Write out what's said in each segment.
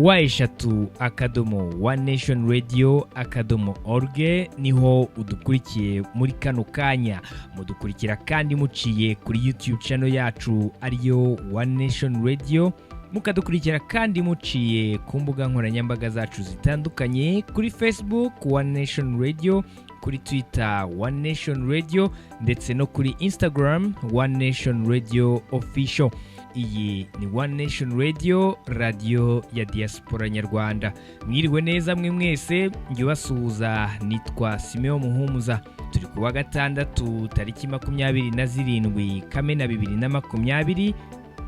www.onenationradio.org niho udukurikiye muri kano kanya. Mudukurikira kandi muciye kuri YouTube channel yacu ariyo One Nation Radio, mukadukurikira kandi muciye ku mbuga nkoranyambaga zacu zitandukanye, kuri Facebook One Nation Radio, kuri Twitter One Nation Radio, ndetse no kuri Instagram One Nation Radio Official. Iyi ni One Nation Radio, radiyo ya diaspora nyarwanda. Mwiriwe neza mwe mwese, njye ubasuhuza nitwa Simeo Muhumuza. Turi ku wa gatandatu, tariki 27 Kamena 2020.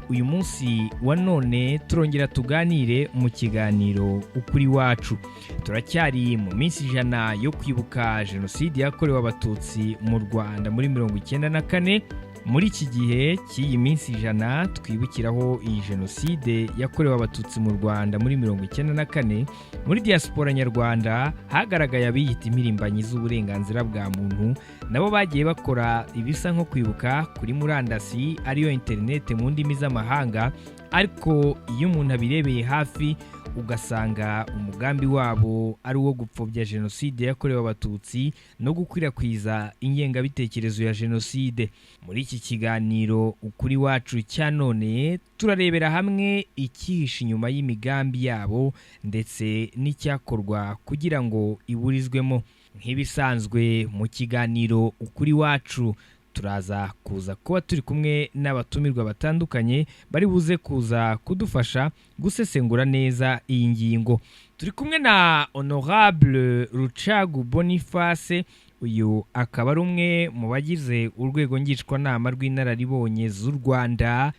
Uyu munsi wa none turongera tuganire mu kiganiro Ukuri Wacu. Turacyari mu minsi 100 yo kwibuka jenoside yakorewe Abatutsi mu Rwanda muri 94. Muri iki gihe cy'iyi minsi 100 twibukiraho iyi jenoside yakorewe Abatutsi mu Rwanda muri 94, muri diaspora nyarwanda hagaragaye abiyita impirimbanyi z'uburenganzira bwa muntu, nabo bagiye bakora ibisa nko kwibuka kuri murandasi, ariyo interinete mu ndimi z'amahanga. Ariko iyo umuntu abirebeye hafi, ugasanga umugambi wabo ari uwo gupfobya jenoside yakorewe Abatutsi no gukwirakwiza ingengabitekerezo ya jenoside. Muri iki kiganiro Ukuri Wacu cya none, turarebera hamwe icyihishe inyuma y'imigambi yabo ndetse n'icyakorwa kugira ngo iburizwemo. Nk'ibisanzwe mu kiganiro Ukuri Wacu, turaza kuza kuba turi kumwe n'abatumirwa batandukanye bari buze kuza kudufasha gusesengura neza iyi ngingo. Turi kumwe na Honorable Rucagu Boniface, uyu akaba ari umwe mu bagize urwego ngishwanama rw'inararibonye z'u Rwanda.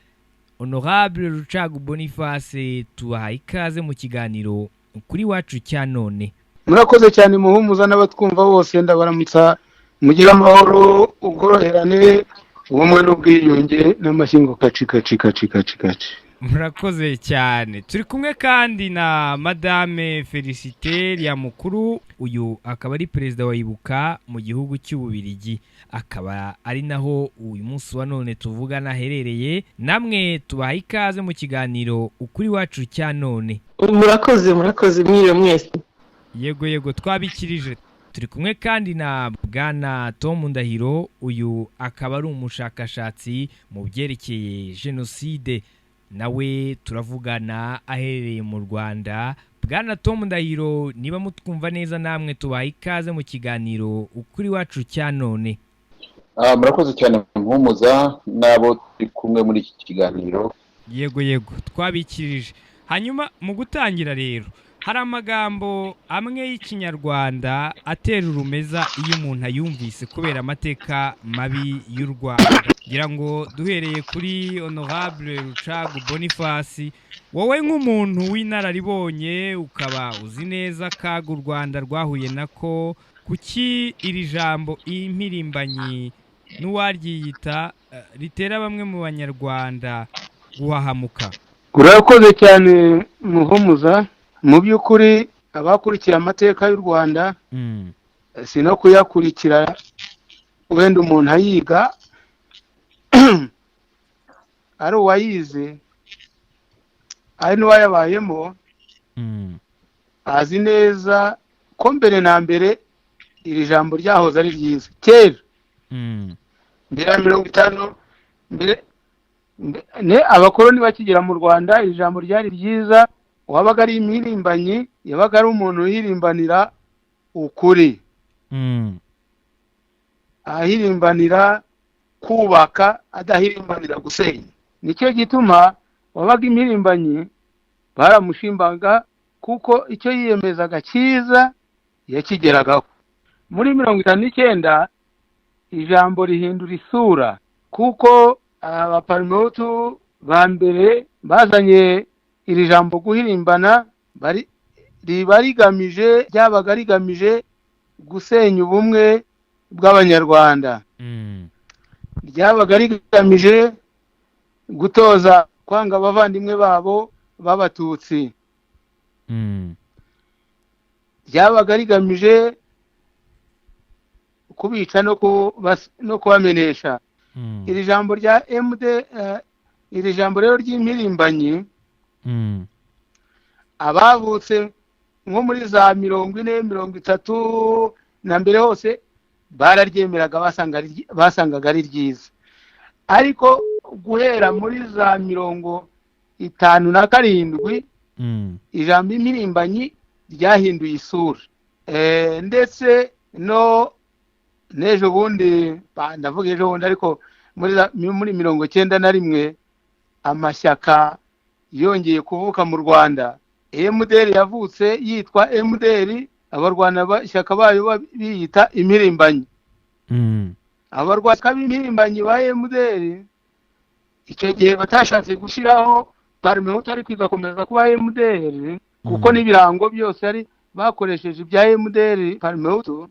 Honorable Rucagu Boniface, tubahaye ikaze mu kiganiro Kuri Wacu cya none. Murakoze cyane Muhumuza, n'abatwumva bose ndabaramutsa. Mugire amahoro, ubworoherane, ubumwe n'ubwiyunge n'amashyigo kaci kaci kaci kaci kaci. Murakoze cyane. Turi kumwe kandi na Madame Felicite Mukuru, uyu akaba ari perezida wa Ibuka mu gihugu cy'Ububirigi, akaba ari naho uyu munsi wa none tuvugana aherereye. Namwe tubahaye ikaze mu kiganiro Ukuri Wacu cya none. Murakoze, murakoze, mwiriwe mwese. Yego yego, twabikirije. Turi kumwe kandi na Bwana Tom Ndahiro, uyu akaba ari umushakashatsi mu byerekeye jenoside, nawe turavugana aherereye mu Rwanda. Bwana Tom Ndahiro, niba mutwumva neza, namwe tubaha ikaze mu kiganiro Ukuri Wacu cya none. Murakoze cyane Muhumuza, n'abo turi kumwe muri iki kiganiro. Yego yego, twabikirije. Hanyuma mu gutangira rero, hari amagambo amwe y'Ikinyarwanda atera urumeza iyo umuntu ayumvise kubera amateka mabi y'u Rwanda. Ngira ngo duhereye kuri Honorable Rucagu Boniface, wowe nk'umuntu w'inararibonye ukaba uzi neza akaga u Rwanda rwahuye nako, kuki iri jambo impirimbanyi n'uwaryiyita ritera bamwe mu Banyarwanda guhahamuka? Urakoze cyane Muhumuza. Mu by'ukuri abakurikiye amateka y'u Rwanda, si no kuyakurikira wenda umuntu ayiga, ari uwayize ari n'uwayabayemo, azi neza ko mbere na mbere iri jambo ryahoze ari ryiza kera, mbere ya 50, mbere ne abakoloni bakigera mu Rwanda. Iri jambo ryari ryiza. Uwabaga ari impirimbanyi yabaga ari umuntu uhirimbanira ukuri, ahirimbanira kubaka, adahirimbanira gusenya. Nicyo gituma wabaga impirimbanyi baramushimbaga, kuko icyo yiyemezaga cyiza yakigeragaho. Muri 59 ijambo rihindura isura, kuko Abaparimehutu ba mbere bazanye iri jambo guhirimbana riba rigamije, ryabaga rigamije gusenya ubumwe bw'Abanyarwanda, ryabaga rigamije gutoza kwanga abavandimwe babo b'Abatutsi, ryabaga rigamije kubica no kubamenesha. Iri jambo rya MD, iri jambo rero ry'impirimbanyi, Abavutse nko muri za 40, 30 na mbere hose bararyemeraga, basangaga ari ryiza. Ariko guhera muri za 57 ijambo impirimbanyi ryahinduye isura. Ndetse no n'ejo bundi, ndavuga ejo bundi, ariko muri 91 amashyaka yongeye kuvuka mu Rwanda. MDR yavutse yitwa MDR, abarwanashyaka bayo biyita impirimbanyi. Abarwanashyaka b'impirimbanyi ba MDR icyo gihe batashatse gushyiraho Parmehutu, ariko igakomeza kuba MDR, kuko n'ibirango byose ari bakoresheje ibya MDR Parmehutu.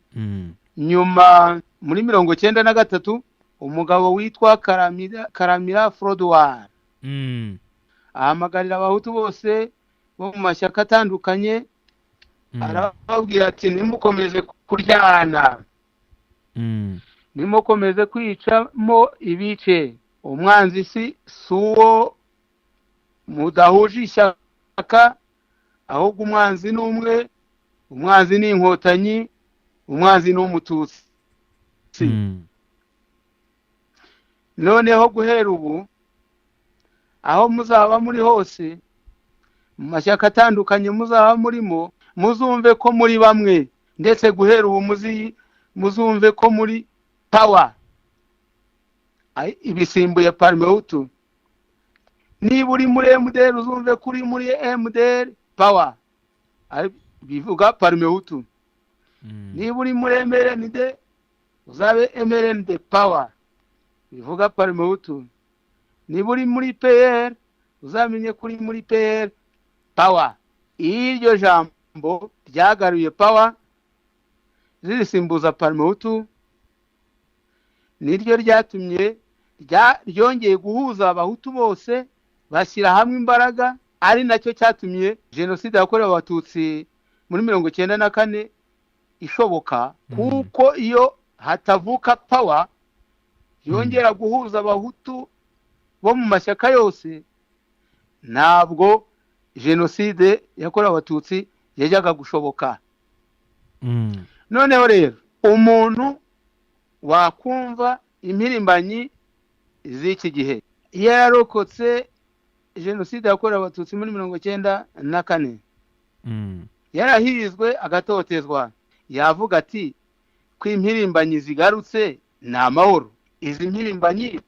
Nyuma muri 93 umugabo witwa Karamira Frodouard ahamagarira abahutu bose bo mu mashyaka atandukanye, arababwira ati nimukomeze kuryana, nimukomeze kwicamo ibice, umwanzi si uwo mudahuje ishyaka, ahubwo umwanzi ni umwe, umwanzi ni inkotanyi, umwanzi ni umututsi. Noneho guhera ubu aho muzaba muri hose mu mashyaka atandukanye muzaba murimo, muzumve ko muri bamwe, ndetse guhera ubu muzumve ko muri power ibisimbuye Parmehutu. Niba uri muri MDR uzumve ko uri muri MDR power, bivuga Parmehutu. Niba uri muri MRND uzabe MRND power, bivuga Parmehutu. Niba uri muri PR uzamenye ko uri muri PR power. Iryo jambo ryagaruye power zirisimbuza Parmehutu, niryo ryatumye ryongeye guhuza abahutu bose, bashyira hamwe imbaraga, ari nacyo cyatumye jenoside yakorewe abatutsi muri 94 ishoboka, kuko iyo hatavuka power yongera guhuza abahutu bo mu mashyaka yose, ntabwo jenoside yakorewe abatutsi yajyaga gushoboka. Noneho rero umuntu wakumva impirimbanyi z'iki gihe, iyo yarokotse jenoside yakorewe abatutsi muri 94, yarahizwe agatotezwa, yavuga ati ko impirimbanyi zigarutse ni amahoro. Izi mpirimbanyi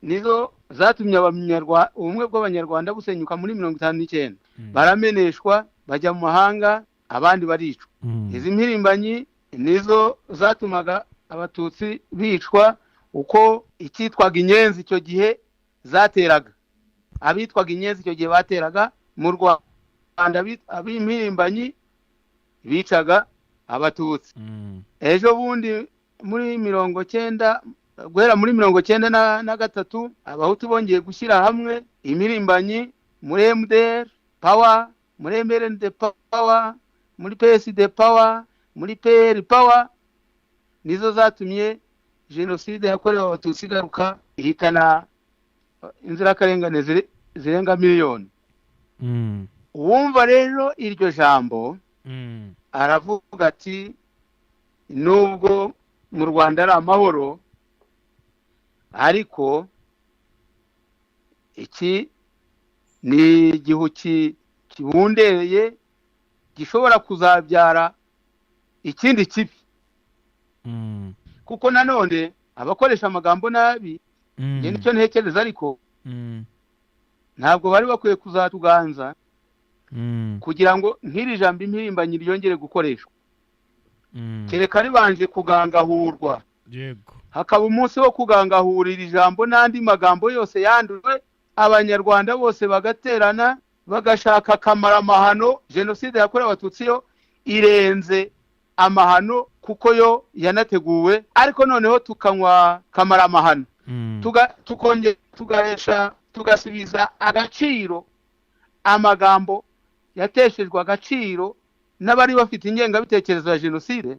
nizo zatumye ubumwe bw'abanyarwanda busenyuka muri 59, barameneshwa bajya mu mahanga, abandi baricwa. Izi mpirimbanyi nizo zatumaga abatutsi bicwa uko icyitwaga inyenzi icyo gihe zateraga, abitwaga inyenzi icyo gihe bateraga mu Rwanda, ab'impirimbanyi bicaga abatutsi. Ejo bundi muri 90, guhera muri 93, abahutu bongeye gushyira hamwe impirimbanyi muri MDR power, muri MRND power, muri PSD power, muri PR power, nizo zatumye jenoside yakorewe abatutsi igaruka ihitana inzirakarengane zirenga miliyoni. Uwumva rero iryo jambo aravuga ati nubwo mu Rwanda ari amahoro, ariko iki ni igihu kibundereye gishobora kuzabyara ikindi kibi, kuko nanone abakoresha amagambo nabi, njye nicyo ntekereza, ariko ntabwo bari bakwiye kuzatuganza kugira ngo nk'iri jambo impirimbanyi ryongere gukoreshwa, kereka ribanje kugangahurwa, hakaba umunsi wo kugangahura iri jambo n'andi magambo yose yanduwe, abanyarwanda bose bagaterana bagashaka akamaramahano. Jenoside yakorewe abatutsi yo irenze amahano kuko yo yanateguwe, ariko noneho tukanywa kamaramahano, tukongera tugahesha, tugasubiza agaciro amagambo yateshejwe agaciro n'abari bafite ingengabitekerezo ya jenoside,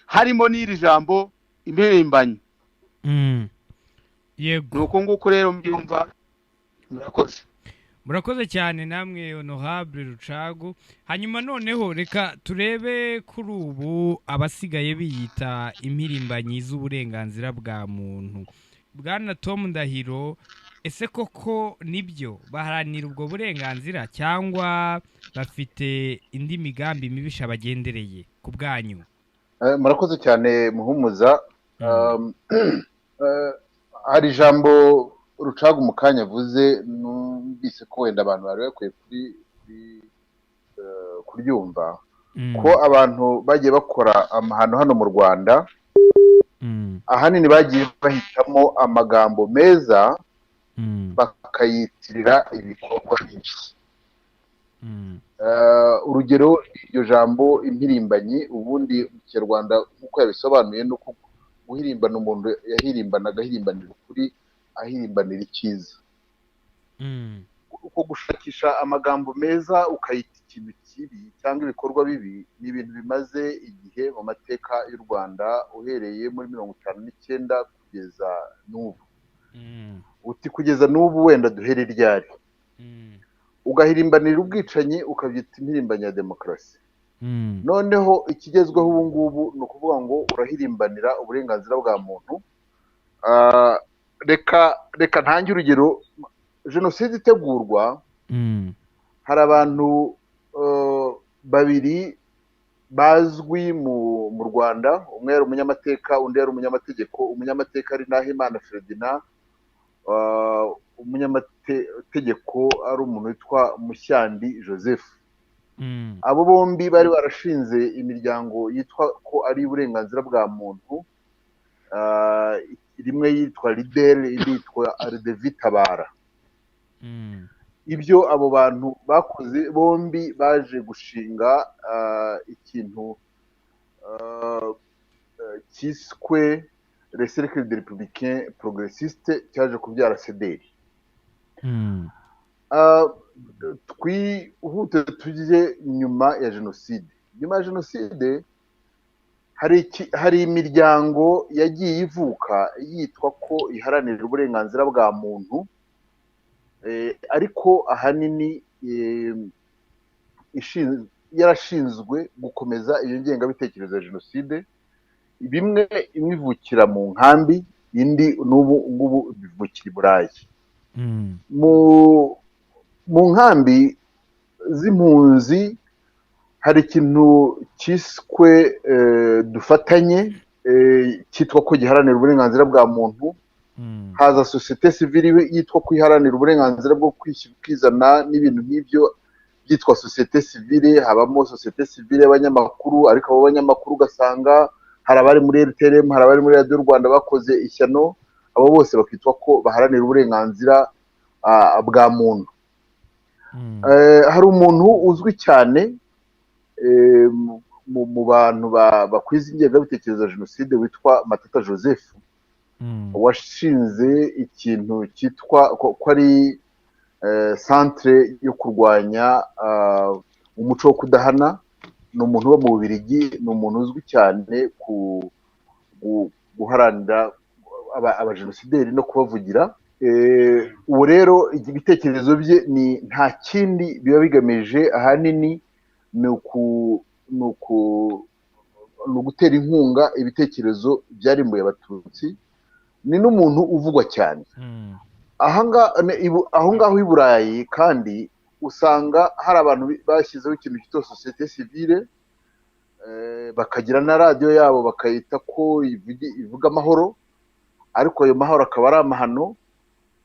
harimo n'iri jambo impirimbanyi. Ni uku nguku rero mbyumva. Murakoze. Murakoze cyane namwe, Honorable Rucagu. Hanyuma noneho reka turebe kuri ubu abasigaye biyita impirimbanyi z'uburenganzira bwa muntu. Bwana Tom Ndahiro, ese koko nibyo baharanira ubwo burenganzira, cyangwa bafite indi migambi mibisha bagendereye ku bwanyu? Murakoze cyane, Muhumuza. Hari ijambo Rucagu mu kanya avuze, numvise ko wenda abantu bari bakwiye kuryumva, ko abantu bagiye bakora amahano hano mu Rwanda ahanini bagiye bahitamo amagambo meza bakayitirira ibikorwa bibi. Urugero, iryo jambo impirimbanyi, ubundi mu Kinyarwanda nk'uko yabisobanuye, ni uko guhirimbana, umuntu yahirimbanaga ahirimbanira ukuri, ahirimbanira icyiza. Uko gushakisha amagambo meza ukayita ikintu kibi cyangwa ibikorwa bibi ni ibintu bimaze igihe mu mateka y'u Rwanda, uhereye muri 59 kugeza n'ubu. Uti kugeza n'ubu, wenda duhere ryari? Ugahirimbanira ubwicanyi, ukabyita impirimbanyi ya demokarasi. Noneho ikigezweho ubu ngubu ni ukuvuga ngo urahirimbanira uburenganzira bwa muntu. Reka ntange urugero. Jenoside itegurwa, hari abantu babiri bazwi mu Rwanda. Umwe yari umunyamateka, undi yari umunyamategeko. Umunyamateka ari Nahimana Ferdinand, umunyamategeko ari umuntu witwa Mushyandi Joseph. Abo bombi bari barashinze imiryango yitwa ko ari uburenganzira bwa muntu, rimwe yitwa Lideri, indi yitwa Aredevitabara. Ibyo abo bantu bakoze, bombi baje gushinga ikintu cyiswe Le Cercle des Républicains Progressistes, cyaje kubyara CDR. Twihute tujye nyuma ya jenoside. Nyuma ya jenoside hari imiryango yagiye ivuka yitwa ko iharanira uburenganzira bwa muntu, ariko ahanini yarashinzwe gukomeza iyo ngengabitekerezo ya jenoside. Bimwe, imwe ivukira mu nkambi, indi n'ubu ngubu bivukira i Burayi. Mu nkambi z'impunzi hari ikintu cyiswe Dufatanye, cyitwa ko giharanira uburenganzira bwa muntu. Haza sosiyete sivile yitwa ko iharanira uburenganzira bwo kwishyira ukizana n'ibintu nk'ibyo, byitwa sosiyete sivile. Habamo sosiyete sivile y'abanyamakuru, ariko abo banyamakuru ugasanga hari abari muri RTLM, hari abari muri Radiyo Rwanda bakoze ishyano. Abo bose bakitwa ko baharanira uburenganzira bwa muntu. Hari umuntu uzwi cyane mu bantu bakwiza ingengabitekerezo ya jenoside witwa Matata Joseph, washinze ikintu cyitwa ko ari centre yo kurwanya umuco wo kudahana. Ni umuntu uba mu Bubiligi, ni umuntu uzwi cyane ku guharanira abajenosideri no kubavugira. Ubu rero ibitekerezo bye ni nta kindi biba bigamije, ahanini ni ugutera inkunga ibitekerezo byarimbuye Abatutsi. Ni n'umuntu uvugwa cyane. Aho ngaho i Burayi kandi usanga hari abantu bashyizeho ikintu cyitwa sosiyete sivile, bakagira na radiyo yabo, bakayita ko ivuga amahoro, ariko ayo mahoro akaba ari amahano.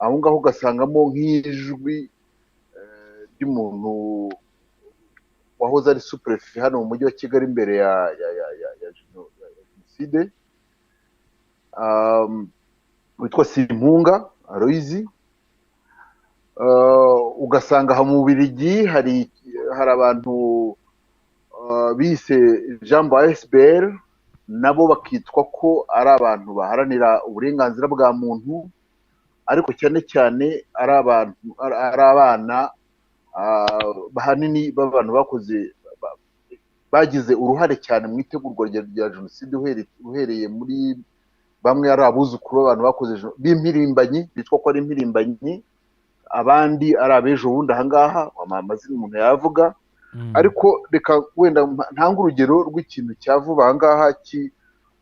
Aho ngaho ugasangamo nk'ijwi ry'umuntu wahoze ari superefe hano mu mujyi wa Kigali imbere ya jenoside, witwa Simpunga Aloyizi. Ugasanga aha mu Bubiligi hari abantu bise Jambo ASBL, nabo bakitwa ko ari abantu baharanira uburenganzira bwa muntu, ariko cyane cyane ari abantu, ari abana ahanini b'abantu bakoze, bagize uruhare cyane mu itegurwa rya jenoside, uhereye muri bamwe ari abuzukuru b'abantu bakoze b'impirimbanyi, bitwa ko ari impirimbanyi. Abandi ari abejo bundi ahangaha, amazina umuntu yavuga. Ariko reka wenda ntange urugero rw'ikintu cya vuba ahangaha,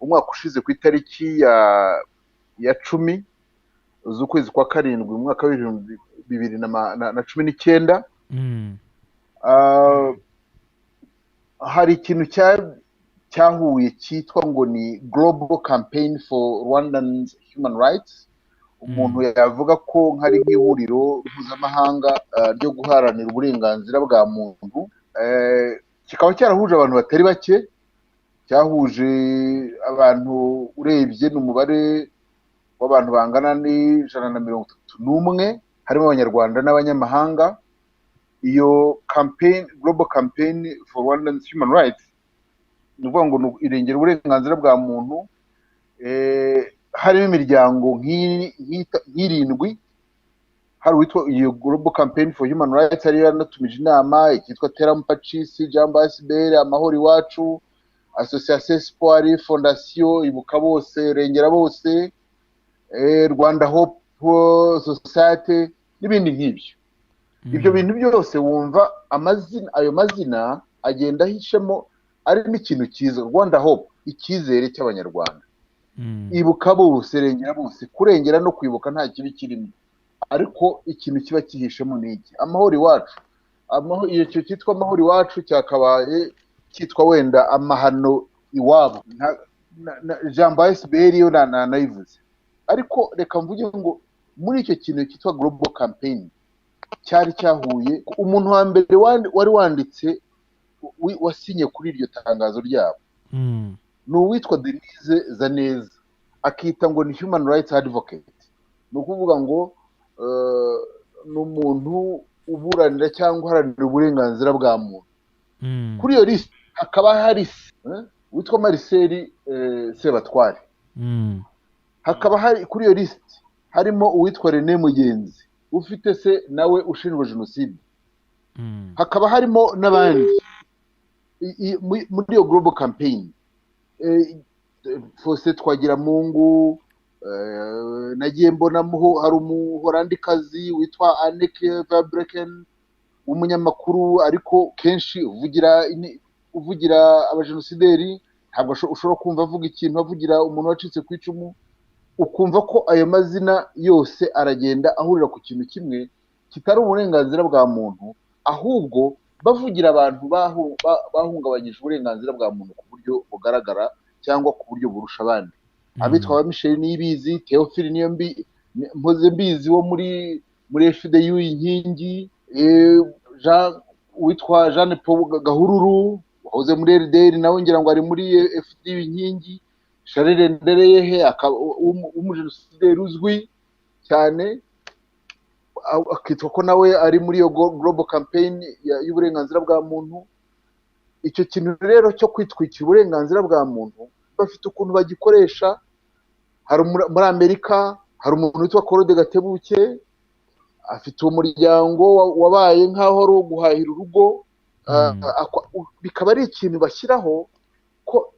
umwaka ushize ku itariki ya 10 z'ukwezi kwa 7 mu mwaka wa 2019. Hari ikintu cyahuye cyitwa ngo ni Global Campaign for Rwandans Human Rights. Umuntu yavuga ko nk'ari nk'ihuriro mpuzamahanga ryo guharanira uburenganzira bwa muntu. Kikaba cyarahuje abantu batari bake, cyahuje abantu, urebye ni umubare w'abantu bangana n'131, harimo Abanyarwanda n'abanyamahanga. Iyo campaign, Global Campaign for Rwandan Human Rights, ni ukuvuga ngo ni irengera uburenganzira bwa muntu. Harimo imiryango nk'irindwi. Hari uwitwa iyo Global Campaign for Human Rights, ariyo yanatumije inama, icyitwa Teramo Pacis, Jambo ASBL, Amahoro Iwacu, Association Espoir, Fondation Ibuka Bose, Rengera Bose, Rwanda Hope Society n'ibindi nk'ibyo. Ibyo bintu byose wumva amazina, ayo mazina agenda ahishemo arimo ikintu cyiza. Rwanda Hope, icyizere cy'Abanyarwanda. Ibuka Bose, Rengera Bose, kurengera no kwibuka nta kibi kirimo, ariko ikintu kiba kihishemo ni iki? Amahoro Iwacu, icyo cyitwa Amahoro Iwacu cyakabaye cyitwa wenda Amahano Iwabo. Jambo ASBL yo nayivuze, ariko reka mvuge ngo muri icyo kintu cyitwa Global Campaign cyari cyahuye, umuntu wa mbere wari wanditse, wasinye kuri iryo tangazo ryabo ni uwitwa Denise Zaneza, akita ngo ni human rights advocate. Ni ukuvuga ngo ni umuntu uburanira cyangwa uharanira uburenganzira bwa muntu. Kuri iyo lisiti hakaba hari witwa Marcel Sebatware. Hakaba hari kuri iyo lisiti harimo uwitwa René Mugenzi, ufite se nawe ushinjwa jenoside. Hakaba harimo n'abandi muri iyo Global Campaign, Faustin Twagiramungu, nagiye mbonamo hari Umuholandikazi witwa Anneke Verbraeken w'umunyamakuru, ariko kenshi uvugira abajenosideri. Ntabwo ushobora kumva avuga ikintu avugira umuntu wacitse ku icumu. Ukumva ko ayo mazina yose aragenda ahurira ku kintu kimwe kitari uburenganzira bwa muntu, ahubwo bavugira abantu bahungabanyije uburenganzira bwa muntu ku buryo bugaragara cyangwa ku buryo burusha abandi, abitwa ba Michel Niyibizi, Theophile Niyombi, Mpozembizi wo muri FDU Inkingi, Jean, witwa Jeanne Paul Gahururu wahoze muri RDR, nawe ngira ngo ari muri FDU Inkingi, Charles Ndereyehe w'umujenosideri uzwi cyane, akitwa ko nawe ari muri iyo Global Campaign y'uburenganzira bwa muntu. Icyo kintu rero cyo kwitwikira uburenganzira bwa muntu bafite ukuntu bagikoresha. Hari muri Amerika hari umuntu witwa Claude Gatebuke, afite uwo muryango wabaye nk'aho ari uwo guhahira urugo. Bikaba ari ikintu bashyiraho ko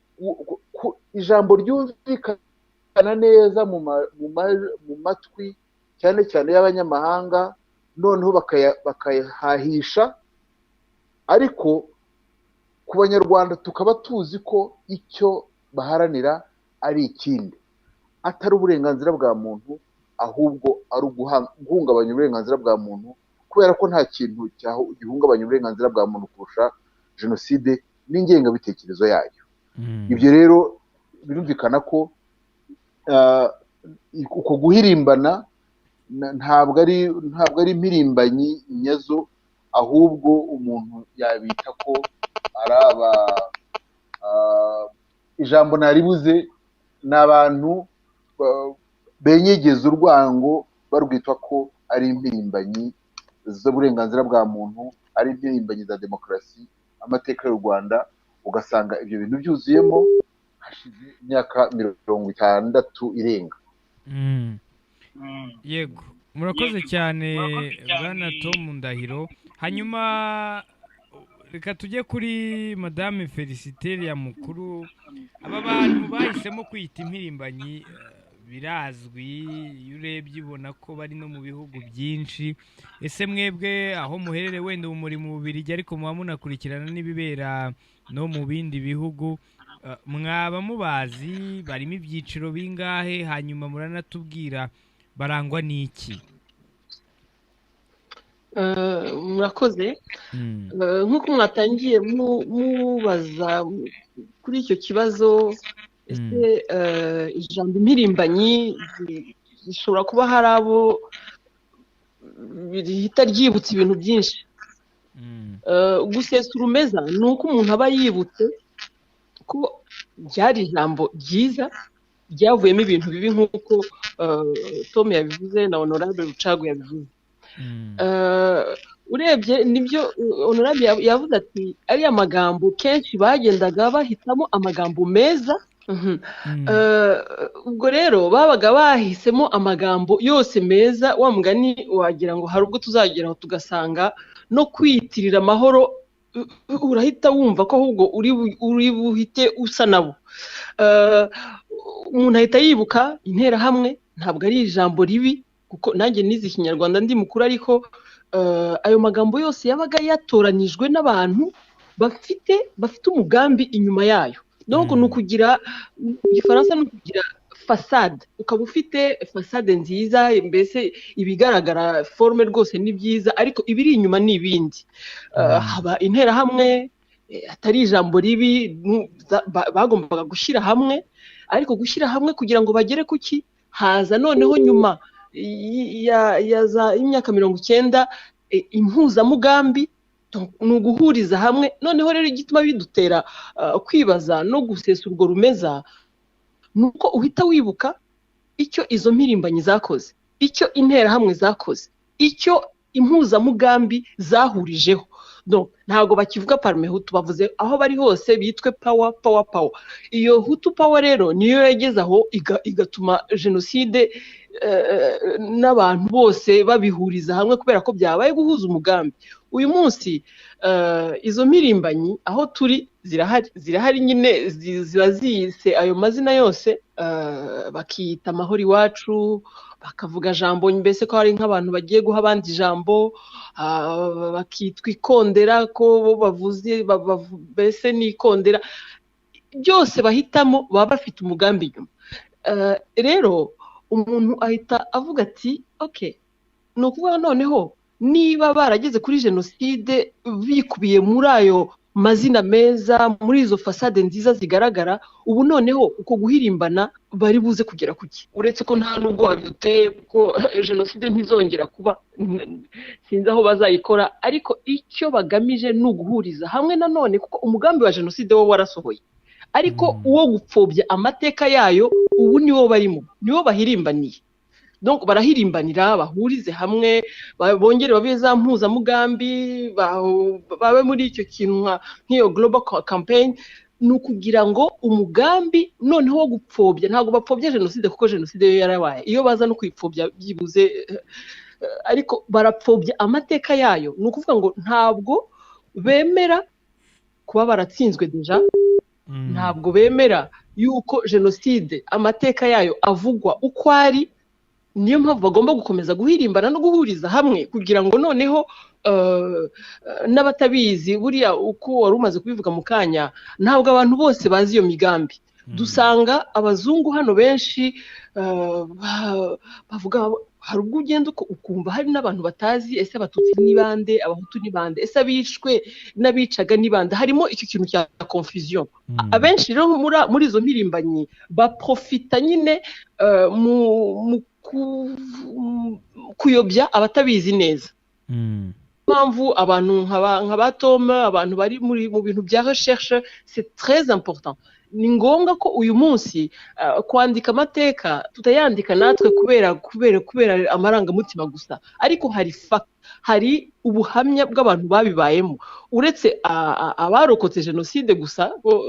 ijambo ryumvikana neza mu matwi, cyane cyane y'abanyamahanga, noneho bakayahahisha. Ariko ku Banyarwanda tukaba tuzi ko icyo baharanira ari ikindi, atari uburenganzira bwa muntu, ahubwo ari guhungabanya uburenganzira bwa muntu, kubera ko nta kintu gihungabanya uburenganzira bwa muntu kurusha jenoside n'ingengabitekerezo yayo. Ibyo rero birumvikana ko uko guhirimbana ntabwo ari impirimbanyi nyazo, ahubwo umuntu yabita ko ari aba, ijambo naribuze, ni abantu benyegeza urwango barwitwa ko ari impirimbanyi z'uburenganzira bwa muntu, ari impirimbanyi za demokarasi. Amateka y'u Rwanda ugasanga ibyo bintu byuzuyemo hashize imyaka 60 irenga. Yego, murakoze cyane bwana Tom Ndahiro. Hanyuma reka tujye kuri Madame Feliciteria Mukuru. Aba bantu bahisemo kwiyita impirimbanyi Birazwi, iyo urebye ubona ko bari no mu bihugu byinshi. Ese mwebwe aho muherereye, wenda ubu muri mu Bubiligi, ariko muba munakurikirana n'ibibera no mu bindi bihugu, mwaba mubazi? Barimo ibyiciro bingahe? Hanyuma muranatubwira barangwa n'iki? Murakoze. Nk'uko mwatangiye mubaza kuri icyo kibazo, ese ijambo impirimbanyi rishobora kuba hari abo rihita ryibutsa ibintu byinshi. Gusesa urumeza ni uko umuntu aba yibutse ko ryari ijambo ryiza ryavuyemo ibintu bibi, nk'uko Tom yabivuze na Honorable Rucagu yabivuze. Urebye nibyo Honorable yavuze, ati ariya magambo kenshi bagendaga bahitamo amagambo meza. Ubwo rero babaga bahisemo amagambo yose meza, wa mugani wagira ngo hari ubwo tuzageraho tugasanga no kwiyitirira amahoro urahita wumva ko ahubwo uri buhite usa nabo. Umuntu ahita yibuka interahamwe, ntabwo ari ijambo ribi kuko nanjye nize Ikinyarwanda ndi mukuru, ariko ayo magambo yose yabaga yatoranijwe n'abantu bafite umugambi inyuma yayo. Donc ni ukugira, mu Gifaransa ni ukugira façade, ukaba ufite façade nziza, mbese ibigaragara forme rwose ni byiza, ariko ibiri inyuma ni ibindi. Haba interahamwe, atari ijambo ribi, bagombaga gushyira hamwe, ariko gushyira hamwe kugira ngo bagere ku ki? Haza noneho nyuma y'imyaka 90 impuzamugambi, ni uguhuriza hamwe. Noneho rero igituma bidutera kwibaza no gusesa urwo rumeza ni uko uhita wibuka icyo izo mpirimbanyi zakoze, icyo interahamwe zakoze, icyo impuzamugambi zahurijeho. Donc, ntabwo bakivuga Parmehutu, bavuze aho bari hose bitwe power, power, power. Iyo Hutu Power rero niyo yageze aho igatuma jenoside n'abantu bose babihuriza hamwe kubera ko byabaye guhuza umugambi. Uyu munsi izo mpirimbanyi aho turi zirahari, zirahari nyine, ziba ziyise ayo mazina yose, bakiyita Amahoro Iwacu, bakavuga jambo, mbese ko hari nk'abantu bagiye guha abandi ijambo, bakitwa ikondera ko bo bavuze mbese ni ikondera. Byose bahitamo baba bafite umugambi inyuma. Rero umuntu ahita avuga ati ok, ni ukuvuga noneho niba barageze kuri jenoside bikubiye muri ayo mazina meza, muri izo façade nziza zigaragara, ubu noneho uko guhirimbana bari buze kugera kuki? Uretse ko nta nubwo babiduteye, kuko jenoside ntizongera kuba, sinzi aho bazayikora, ariko icyo bagamije ni uguhuriza hamwe nanone, kuko umugambi wa jenoside wo warasohoye, ariko uwo gupfobya amateka yayo ubu niwo barimo, niwo bahirimbaniye. Donc barahirimbanira bahurize hamwe, bongere babe za mpuzamugambi, babe muri icyo kintu nk'iyo global campaign. Ni ukugira ngo umugambi noneho wo gupfobya, ntabwo bapfobya jenoside kuko jenoside yo yarabaye, iyo baza no kuyipfobya byibuze, ariko barapfobya amateka yayo. Ni ukuvuga ngo ntabwo bemera kuba baratsinzwe déjà, ntabwo bemera yuko jenoside amateka yayo avugwa uko ari. Niyo mpamvu bagomba gukomeza guhirimbana no guhuriza hamwe kugira ngo noneho n'abatabizi, buriya uko wari umaze kubivuga mu kanya, ntabwo abantu bose bazi iyo migambi. Dusanga abazungu hano benshi bavuga, hari ubwo ugenda ukumva hari n'abantu batazi ese Abatutsi ni bande, Abahutu ni bande, ese abishwe n'abicaga ni bande. Harimo icyo kintu cya confusion. Abenshi rero muri izo mpirimbanyi baprofita nyine mu kuyobya abatabizi neza. Mpamvu abantu nka ba Tom, abantu bari muri mu bintu bya recherche, c'est très important, ni ngombwa ko uyu munsi kwandika amateka tutayandika natwe kubera amarangamutima gusa, ariko hari fact, hari ubuhamya bw'abantu babibayemo, uretse abarokotse jenoside gusa bo,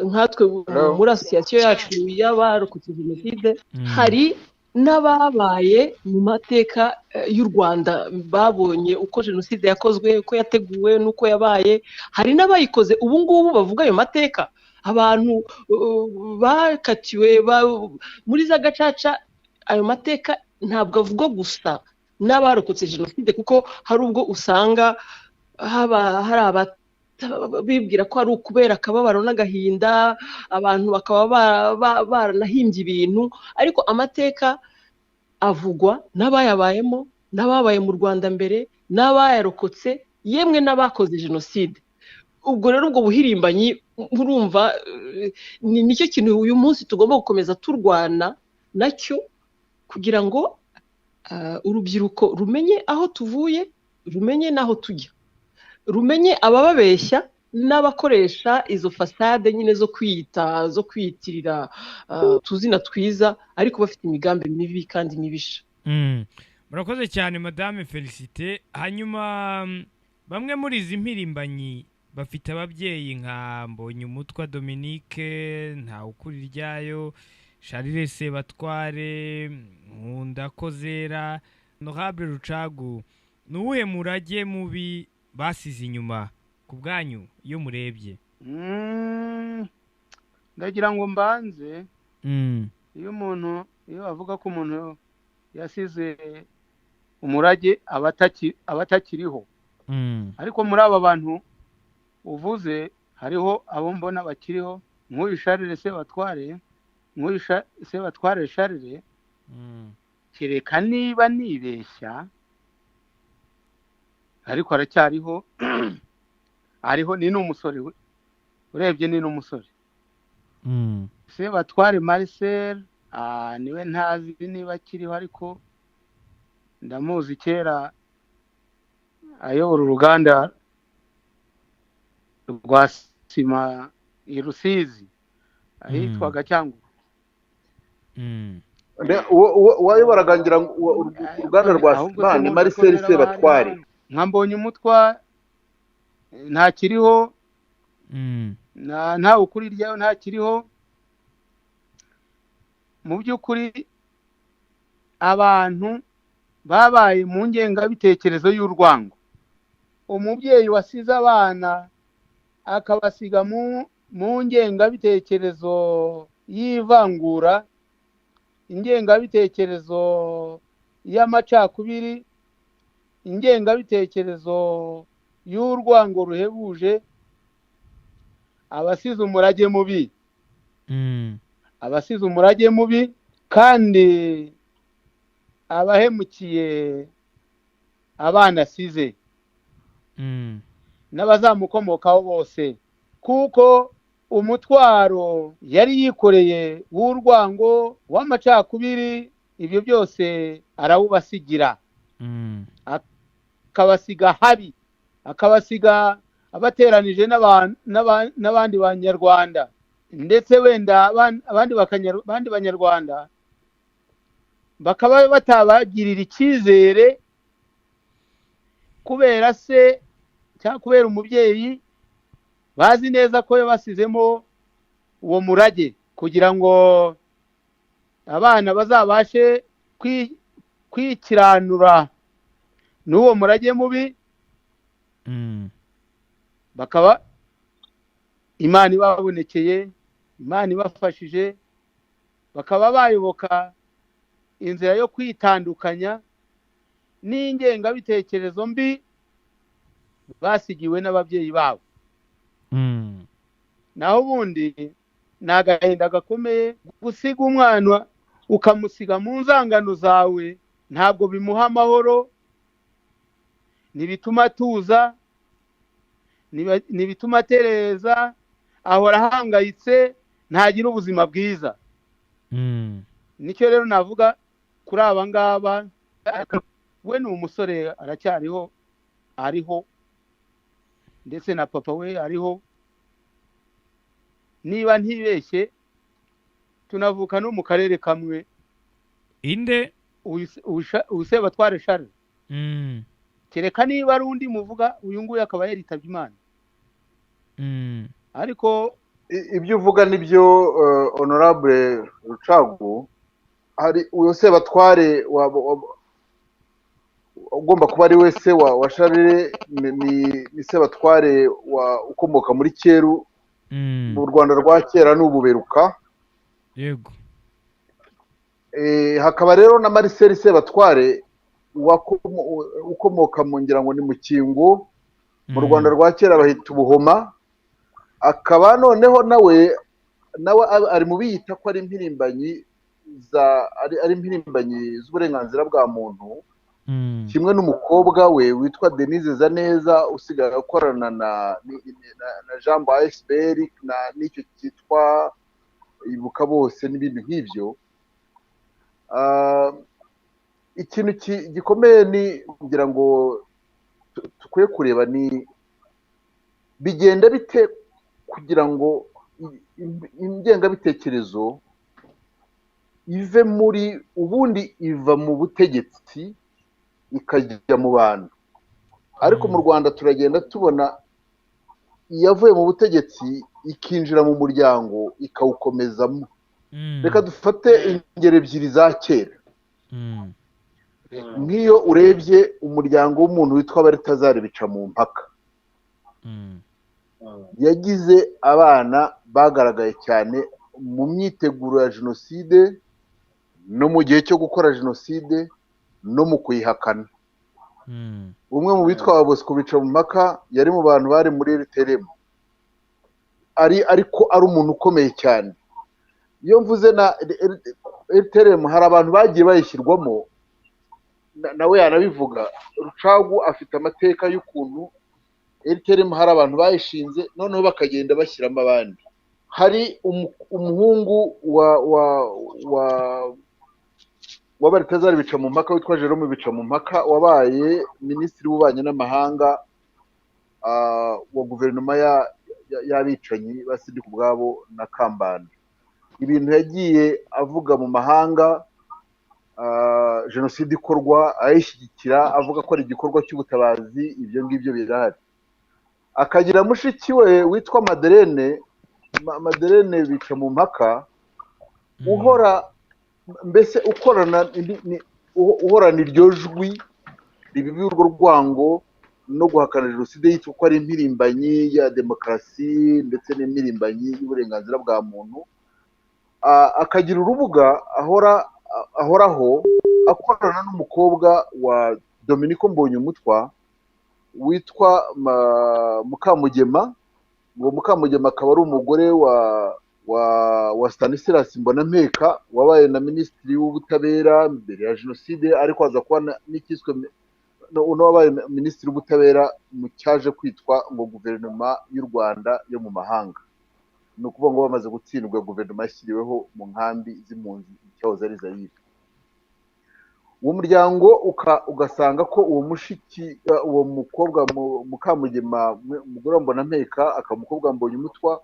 nkatwe Hello. muri association yacu y'abarokotse jenoside, hari n'ababaye mu mateka y'u Rwanda, babonye uko jenoside yakozwe, uko yateguwe n'uko yabaye. Hari n'abayikoze ubu ngubu bavuga ayo mateka. Abantu bakatiwe muri za gacaca, ayo mateka ntabwo avugwa gusa n'abarokotse jenoside, kuko hari ubwo usanga haba hari bibwira ko ari ukubera akababaro n'agahinda, abantu bakaba baranahimbye ibintu, ariko amateka avugwa n'abayabayemo, n'ababaye mu Rwanda mbere, n'abayarokotse, yemwe n'abakoze jenoside. Ubwo rero ubwo buhirimbanyi murumva ni nicyo kintu uyu munsi tugomba gukomeza turwana nacyo, kugira ngo urubyiruko rumenye aho tuvuye, rumenye n'aho tujya, rumenye abababeshya n'abakoresha izo fasade nyine zo kwiyita, zo kwiyitirira utuzina twiza, ariko bafite imigambi mibi kandi mibisha. Murakoze cyane Madame Felicite. Hanyuma bamwe muri izi mpirimbanyi bafite ababyeyi nka Mbonyumutwa Dominique, Ntawukuriryayo Charles Sebatware, Nkundakozera, Honorable Rucagu, ni uwuhe murage mubi basize inyuma ku bwanyu iyo murebye? Ndagira ngo mbanze, iyo umuntu, iyo bavuga ko umuntu yasize umurage aba atakiriho. Ariko muri aba bantu uvuze hariho abo mbona bakiriho, nk'uyu Charles Sebatware, nk'uyu Sebatware Charles, kereka niba nibeshya, ariko aracyariho, ariho, ni n'umusore, urebye ni n'umusore. Sebatware Marcel, niwe ntazi niba akiriho, ariko ndamuzi kera ayobora uruganda rwa sima i Rusizi ahitwaga Cyangugu. Uwayoboraga ngira ngo uruganda rwa sima ni Marcel Sebatware. Nka Mbonyumutwa ntakiriho, Ntawukuriryayo ntakiriho. Mu by'ukuri abantu babaye mu ngengabitekerezo y'urwango. Umubyeyi wasize abana akabasiga mu ngengabitekerezo y'ivangura, ingengabitekerezo y'amacakubiri, ingengabitekerezo y'urwango ruhebuje, abasize umurage mubi. Abasize umurage mubi kandi abahemukiye abana asize n'abazamukomokaho bose, kuko umutwaro yari yikoreye w'urwango, w'amacakubiri, ibyo byose arawubasigira. Akabasiga habi, akabasiga abateranije n'abandi banyarwanda, ndetse wenda abandi banyarwanda bakaba batabagirira icyizere kubera se cyangwa kubera umubyeyi bazi neza ko yabasizemo uwo murage, kugira ngo abana bazabashe kwikiranura n'uwo murage mubi, bakaba Imana ibabonekeye, Imana ibafashije, bakaba bayoboka inzira yo kwitandukanya n'ingengabitekerezo mbi basigiwe n'ababyeyi babo. Naho ubundi ni agahinda gakomeye gusiga umwana ukamusiga mu nzangano zawe, ntabwo bimuha amahoro, ntibituma atuza, ntibituma atereza, ahora ahangayitse, ntagira ubuzima bwiza. Nicyo rero navuga kuri aba ngaba. We ni umusore aracyariho, ariho, ndetse na papa we ariho, niba ntibeshye tunavuka no mu karere kamwe. Inde Sebatware Charles, kereka niba ari undi muvuga, uyu nguyu akaba yaritabye Imana. Ariko ibyo uvuga nibyo, Honorable Rucagu, hari uyu Sebatware ugomba kuba ari we se wa Charles, ni Sebatware ukomoka muri Cyeru. Mu Rwanda rwa kera ni Ububeruka. Yego. Hakaba rero na Marcel Sebatware ukomoka mu, ngira ngo ni Mukingo, mu Rwanda rwa kera bahita Ubuhoma, akaba noneho nawe ari mu biyita ko ari impirimbanyi za ari impirimbanyi z'uburenganzira bwa muntu, kimwe n'umukobwa we witwa Denise Zaneza usigaye akorana na Jean ASBL na n'icyo cyitwa Ibuka Bose n'ibindi nk'ibyo. Ikintu gikomeye ni ngira ngo dukwiye kureba ni bigenda bite kugira ngo ingengabitekerezo ive muri, ubundi iva mu butegetsi ikajya mu bantu, ariko mu Rwanda turagenda tubona iyavuye mu butegetsi ikinjira mu muryango ikawukomezamo. Reka dufate ingero ebyiri za kera. Nk'iyo urebye umuryango w'umuntu witwa Baritazari bica mu mpaka, yagize abana bagaragaye cyane mu myiteguro ya jenoside no mu gihe cyo gukora jenoside no mu kuyihakana. Umwe mu bitwa Bosco bica mu mpaka yari mu bantu bari muri RTRM, ariko ari umuntu ukomeye cyane. Iyo mvuze na RTRM hari abantu bagiye bayishyirwamo, nawe yanabivuga. Rucagu afite amateka y'ukuntu RTRM hari abantu bayishinze noneho bakagenda bashyiramo abandi. Hari umuhungu wa Baritazari bica mu mpaka witwa Jerome bica mu mpaka, wabaye minisitiri w'ububanyi n'amahanga wa guverinoma y'abicanyi ba Sindikubwabo ubwabo na Kambanda. Ibintu yagiye avuga mu mahanga, jenoside ikorwa ayishyigikira, avuga ko ari igikorwa cy'ubutabazi, ibyo ngibyo birahari. Akagira mushiki we witwa Madeleine, Madeleine bica mu mpaka, uhora mbese ukorana uhorana iryo jwi ribibi urwo rwango no guhakana jenoside, yitwa ko ari impirimbanyi ya demokarasi ndetse n'impirimbanyi y'uburenganzira bwa muntu. Akagira urubuga ahoraho akorana n'umukobwa wa Dominico Mbonyumutwa witwa Mukamugema. Uwo Mukamugema akaba ari umugore wa Stanislas Mbonampeka wabaye na minisitiri w'ubutabera mbere ya jenoside, ariko aza kuba n'ikiswe uno wabaye minisitiri w'ubutabera mu cyaje kwitwa ngo guverinoma y'u Rwanda yo mu mahanga. Ni ukuvuga ngo bamaze gutsindwa, guverinoma yashyiriweho mu nkambi z'impunzi cyahoze ari Zaire. Uwo muryango ugasanga ko uwo mushiki, uwo mukobwa Mukamugema, umugore wa Mbonampeka, akaba umukobwa Mbonyumutwa,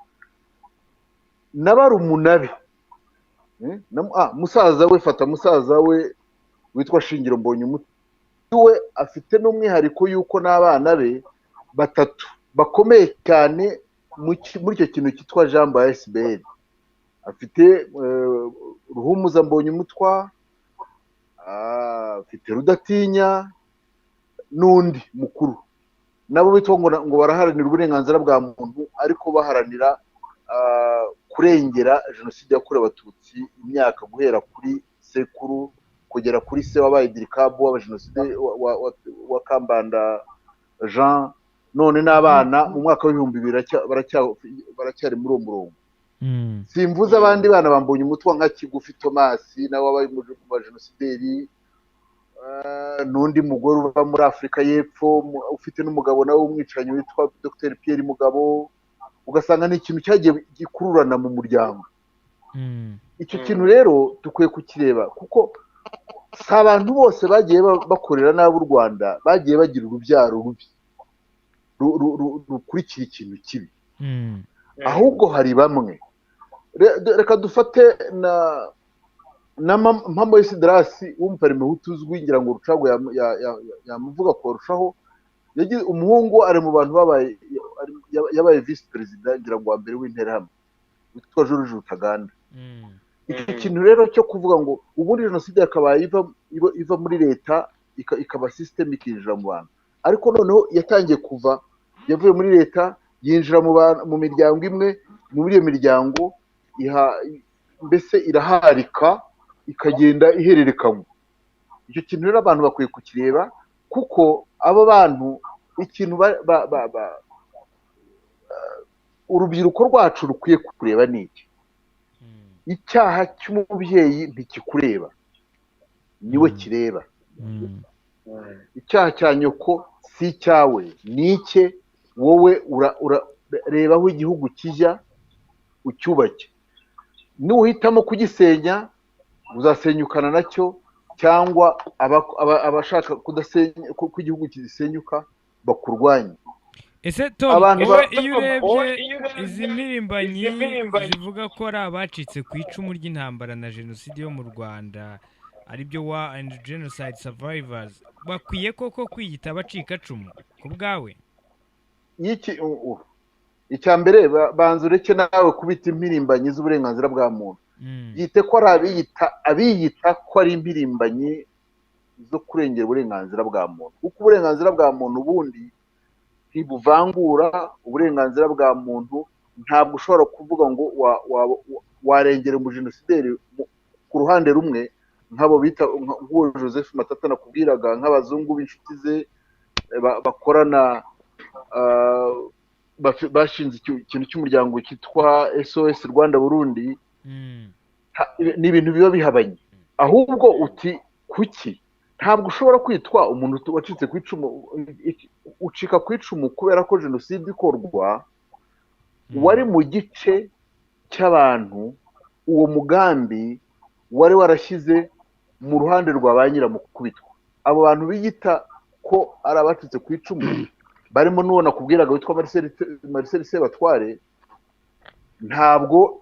na barumuna be, musaza we, fata musaza we witwa Shingiro Mbonyumutwa, we afite n'umwihariko y'uko n'abana be batatu bakomeye cyane muri icyo kintu cyitwa Jambo ya SBL. Afite Ruhumuza Mbonyumutwa, afite Rudatinya n'undi mukuru, nabo bitwa ngo baraharanira uburenganzira bwa muntu, ariko baharanira kurengera jenoside yakorewe Abatutsi imyaka guhera kuri sekuru kugera kuri se wabaye dirikabu w'abajenoside wa Kambanda Jean, none n'abana mu mwaka w'2000 baracyari muri uwo murongo. Simvuze abandi bana bambonye umutwa nka Kigufi Thomas nawe wabaye mu bajenosideri, n'undi mugore uba muri Afurika y'Epfo ufite n'umugabo nawe w'umwicanyi witwa Dr Pierre Mugabo. Ugasanga ni ikintu cyagiye gikururana mu muryango. Icyo kintu rero dukwiye kukireba, kuko si abantu bose bagiye bakorera nabi u Rwanda bagiye bagira urubyaro rubi rukurikira ikintu kibi, ahubwo hari bamwe. Reka dufate na Mpamo Esidarasi w'umuparimehutu uzwi, ngira ngo Rucagu yamuvuga kurushaho. Yagize umuhungu ari mu bantu yabaye visi perezida ngira ngo wa mbere w'Interahamwe witwa George Rutaganda. Icyo kintu rero cyo kuvuga ngo ubundi jenoside yakabaye iva muri leta ikaba system ikinjira mu bantu, ariko noneho yatangiye kuva, yavuye muri leta yinjira mu miryango imwe, Muri iyo miryango mbese iraharika, ikagenda ihererekanywa. Icyo kintu rero abantu bakwiye kukireba, kuko abo bantu ikintu urubyiruko rwacu rukwiye kureba ni iki: icyaha cy'umubyeyi ntikikureba, niwe kireba. Icyaha cya nyoko si icyawe, ni icye. Wowe reba aho igihugu kijya ucyubake. Nuhitamo kugisenya uzasenyukana nacyo, cyangwa abashaka kudasenya ko igihugu kisenyuka bakurwanye. Ese Tom, Abantu wowe iyo urebye izi mpirimbanyi zivuga ko ari abacitse ku icumu ry'intambara na jenoside yo mu Rwanda, aribyo War and Genocide Survivors, bakwiye koko kwiyita abacikacumu ku bwawe? Y'iki icya mbere, banza ureke nawe kubita impirimbanyi z'uburenganzira bwa muntu. Yite ko ari abiyita ko ari impirimbanyi zo kurengera uburenganzira bwa muntu, kuko uburenganzira bwa muntu ubundi ntibuvangura. Uburenganzira bwa muntu ntabwo ushobora kuvuga ngo warengera umujenosideri ku ruhande rumwe, nk'abo bita nk'uwo Joseph Matata nakubwiraga, nk'abazungu b'inshuti ze bakorana, bashinze ikintu cy'umuryango cyitwa SOS Rwanda Burundi. Ni ibintu biba bihabanye. Ahubwo uti kuki ntabwo ushobora kwitwa umuntu wacitse ku icumu, ucika ku icumu kubera ko jenoside ikorwa wari mu gice cy'abantu uwo mugambi wari warashyize mu ruhande rwa ba nyiramukubitwa. Abo bantu biyita ko ari abacitse ku icumu, barimo n'uwo nakubwiraga witwa Marcel Sebatware, ntabwo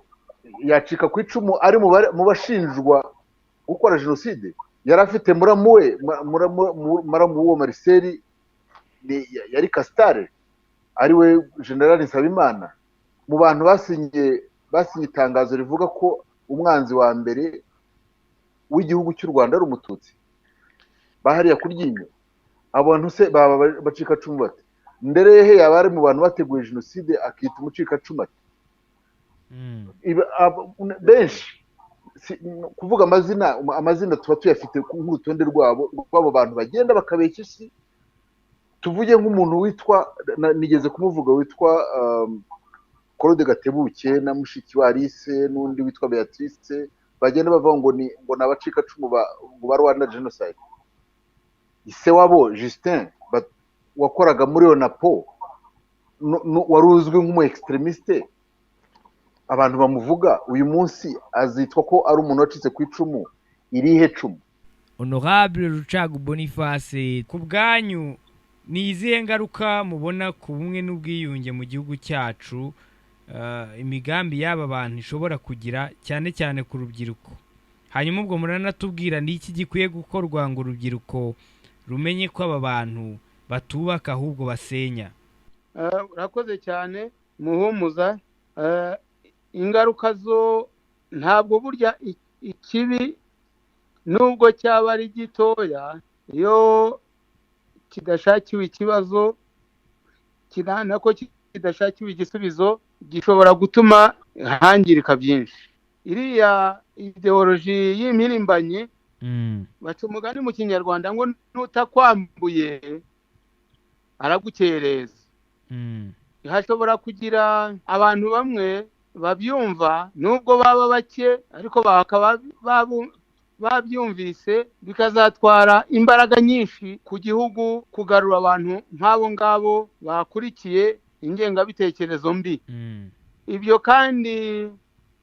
yacika ku icumu ari mu bashinjwa gukora jenoside. Yari afite muramu we, muramu w'uwo Marcel yari Castar, ari we General Nsabimana, mu bantu basinye itangazo rivuga ko umwanzi wa mbere w'igihugu cy'u Rwanda ari umututsi, bahariya kuryinyo. Abo bantu se baba bacikacumu bate? Nderehe yaba ari mu bantu bateguye jenoside akita umucikacumu ati? Benshi kuvuga amazina tuba tuyafite nk'urutonde rwabo rw'abo bantu bagenda bakabeshya isi. Tuvuge nk'umuntu witwa nigeze kumuvuga, witwa Claude Gatebuke na mushiki wa Alice n'undi witwa Beatrice, bagenda bavuga ngo ni ngo ni abacikacumu ngo ba Rwanda Genocide. Ise wabo Justin wakoraga muri ONAPO, wari uzwi nk'umu extremiste, abantu bamuvuga uyu munsi azitwa ko ari umuntu wacitse ku icumu. Irihe cumu? Honorable Rucagu Boniface, ku bwanyu ni izihe ngaruka mubona ku bumwe n'ubwiyunge mu gihugu cyacu, imigambi y'aba bantu ishobora kugira, cyane cyane ku rubyiruko? Hanyuma ubwo muranatubwira ni iki gikwiye gukorwa ngo urubyiruko rumenye ko aba bantu batubaka ahubwo basenya. Urakoze cyane Muhumuza. Ingaruka zo ntabwo burya ikibi nubwo cyaba ari gitoya, iyo kidashakiwe ikibazo nako kidashakiwe igisubizo, gishobora gutuma hangirika byinshi. Iriya ideoloji y'impirimbanyi, baca umugani mu Kinyarwanda ngo nutakwambuye aragukereza. Hashobora kugira abantu bamwe babyumva, nubwo baba bake, ariko bakaba babyumvise, bikazatwara imbaraga nyinshi ku gihugu kugarura abantu nk'abo ngabo bakurikiye ingengabitekerezo mbi. Ibyo kandi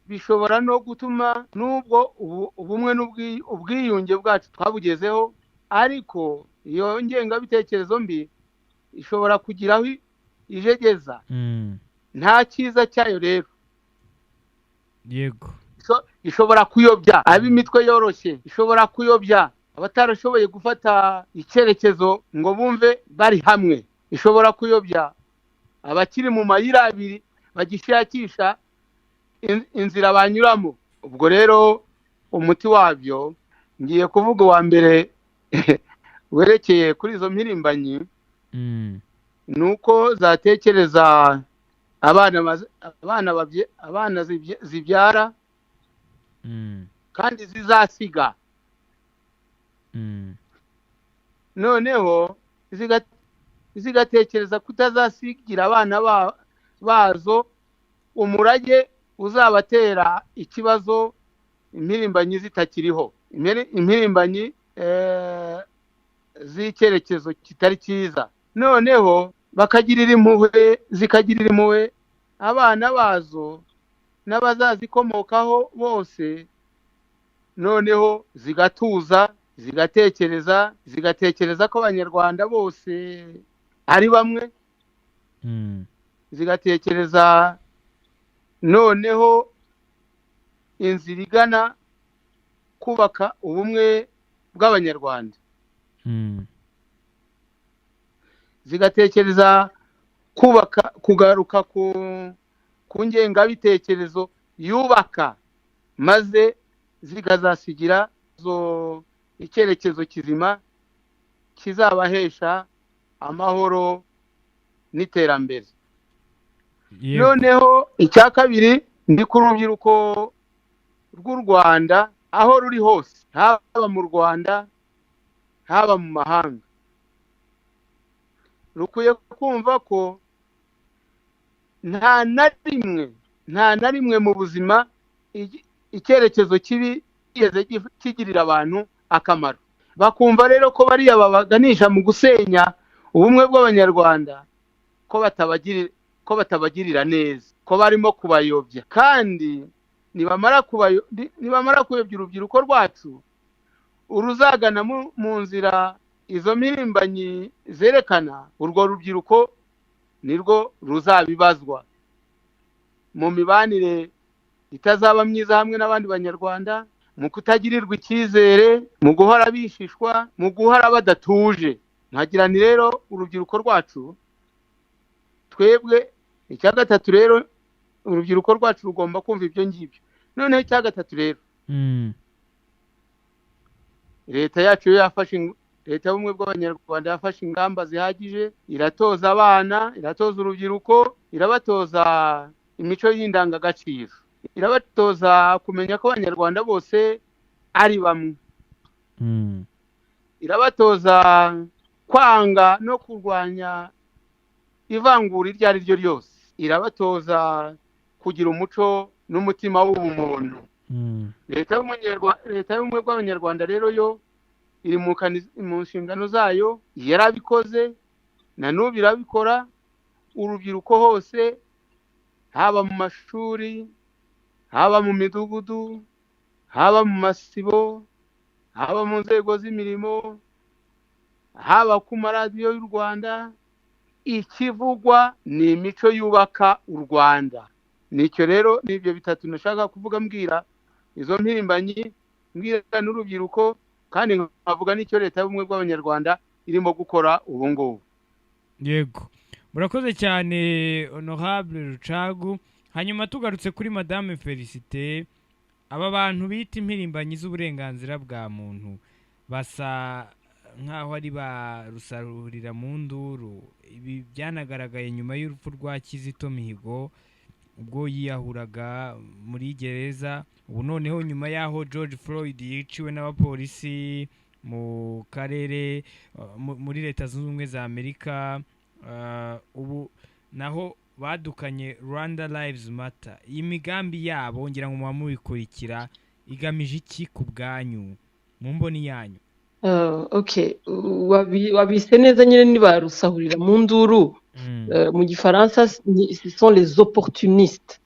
bishobora no gutuma, nubwo ubumwe n'ubwiyunge bwacu twabugezeho, ariko iyo ngengabitekerezo mbi ishobora kugira aho ijegeza. Nta cyiza cyayo rero. Yego. Ishobora kuyobya ab'imitwe yoroshye, ishobora kuyobya abatarashoboye gufata icyerekezo ngo bumve bari hamwe, ishobora kuyobya abakiri mu mayira abiri bagishakisha inzira banyuramo. Ubwo rero umuti wabyo ngiye kuvuga uwa mbere werekeye kuri izo mpirimbanyi, ni uko zatekereza Abana zibyara kandi zizasiga. Noneho zigatekereza kutazasigira abana bazo umurage uzabatera ikibazo impirimbanyi zitakiriho, impirimbanyi z'icyerekezo kitari cyiza. Noneho bakagirira impuhwe, zikagirira impuhwe abana bazo n'abazazikomokaho bose. Noneho zigatuza, zigatekereza ko Abanyarwanda bose ari bamwe. Zigatekereza noneho inzira igana kubaka ubumwe bw'Abanyarwanda. Zigatekereza kubaka, kugaruka ku ngengabitekerezo yubaka, maze zikazasigira zo icyerekezo kizima kizabahesha amahoro n'iterambere. Noneho icya kabiri ni ku rubyiruko rw'u Rwanda aho ruri hose, haba mu Rwanda haba mu mahanga. Rukwiye kumva ko nta na rimwe mu buzima icyerekezo kibi kigirira abantu akamaro. Bakumva rero ko bariya babaganisha mu gusenya ubumwe bw'Abanyarwanda ko batabagirira neza, ko barimo kubayobya. Kandi nibamara kuyobya urubyiruko rwacu, uruzagana mu nzira izo mpirimbanyi zerekana, urwo rubyiruko nirwo ruzabibazwa mu mibanire itazaba myiza hamwe n'abandi Banyarwanda, mu kutagirirwa icyizere, mu guhora bishishwa, mu guhora badatuje. Nkagira nti rero urubyiruko rwacu twebwe, icya gatatu rero urubyiruko rwacu rugomba kumva ibyo ngibyo. Noneho icya gatatu rero, leta yacu yafashe, leta y'ubumwe bw'Abanyarwanda yafashe ingamba zihagije, iratoza abana, iratoza urubyiruko, irabatoza imico y'indangagaciro, irabatoza kumenya ko Abanyarwanda bose ari bamwe, irabatoza kwanga no kurwanya ivangura iryo ari ryo ryose, irabatoza kugira umuco n'umutima w'ubumuntu. Leta y'ubumwe bw'Abanyarwanda rero yo iri mu nshingano zayo, yarabikoze na n'ubu irabikora. Urubyiruko hose, haba mu mashuri, haba mu midugudu, haba mu masibo, haba mu nzego z'imirimo, haba ku maradiyo y'u Rwanda, ikivugwa ni imico yubaka u Rwanda. Nicyo rero nibyo bitatu nashaka kuvuga, mbwira izo mpirimbanyi, mbwira n'urubyiruko, kandi nkavuga n'icyo leta y'ubumwe bw'Abanyarwanda irimo gukora ubu ngubu. Yego, murakoze cyane Honorable Rucagu. Hanyuma tugarutse kuri Madame Felicite, aba bantu bita impirimbanyi z'uburenganzira bwa muntu basa nkaho ari ba rusarurira mu nduru. Ibi byanagaragaye nyuma y'urupfu rwa Kizito Mihigo ubwo yiyahuraga muri gereza. Ubu noneho nyuma y'aho George Floyd yiciwe n'abapolisi mu karere muri Leta Zunze Ubumwe za Amerika, ubu naho badukanye Rwanda Lives Matter. Iyi migambi yabo ngira ngo muba mubikurikira, igamije iki ku bwanyu mu mboni yanyu? Okay, wabise neza nyine nibarusahurira mu nduru. Mu gifaransa ce sont les opportunistes.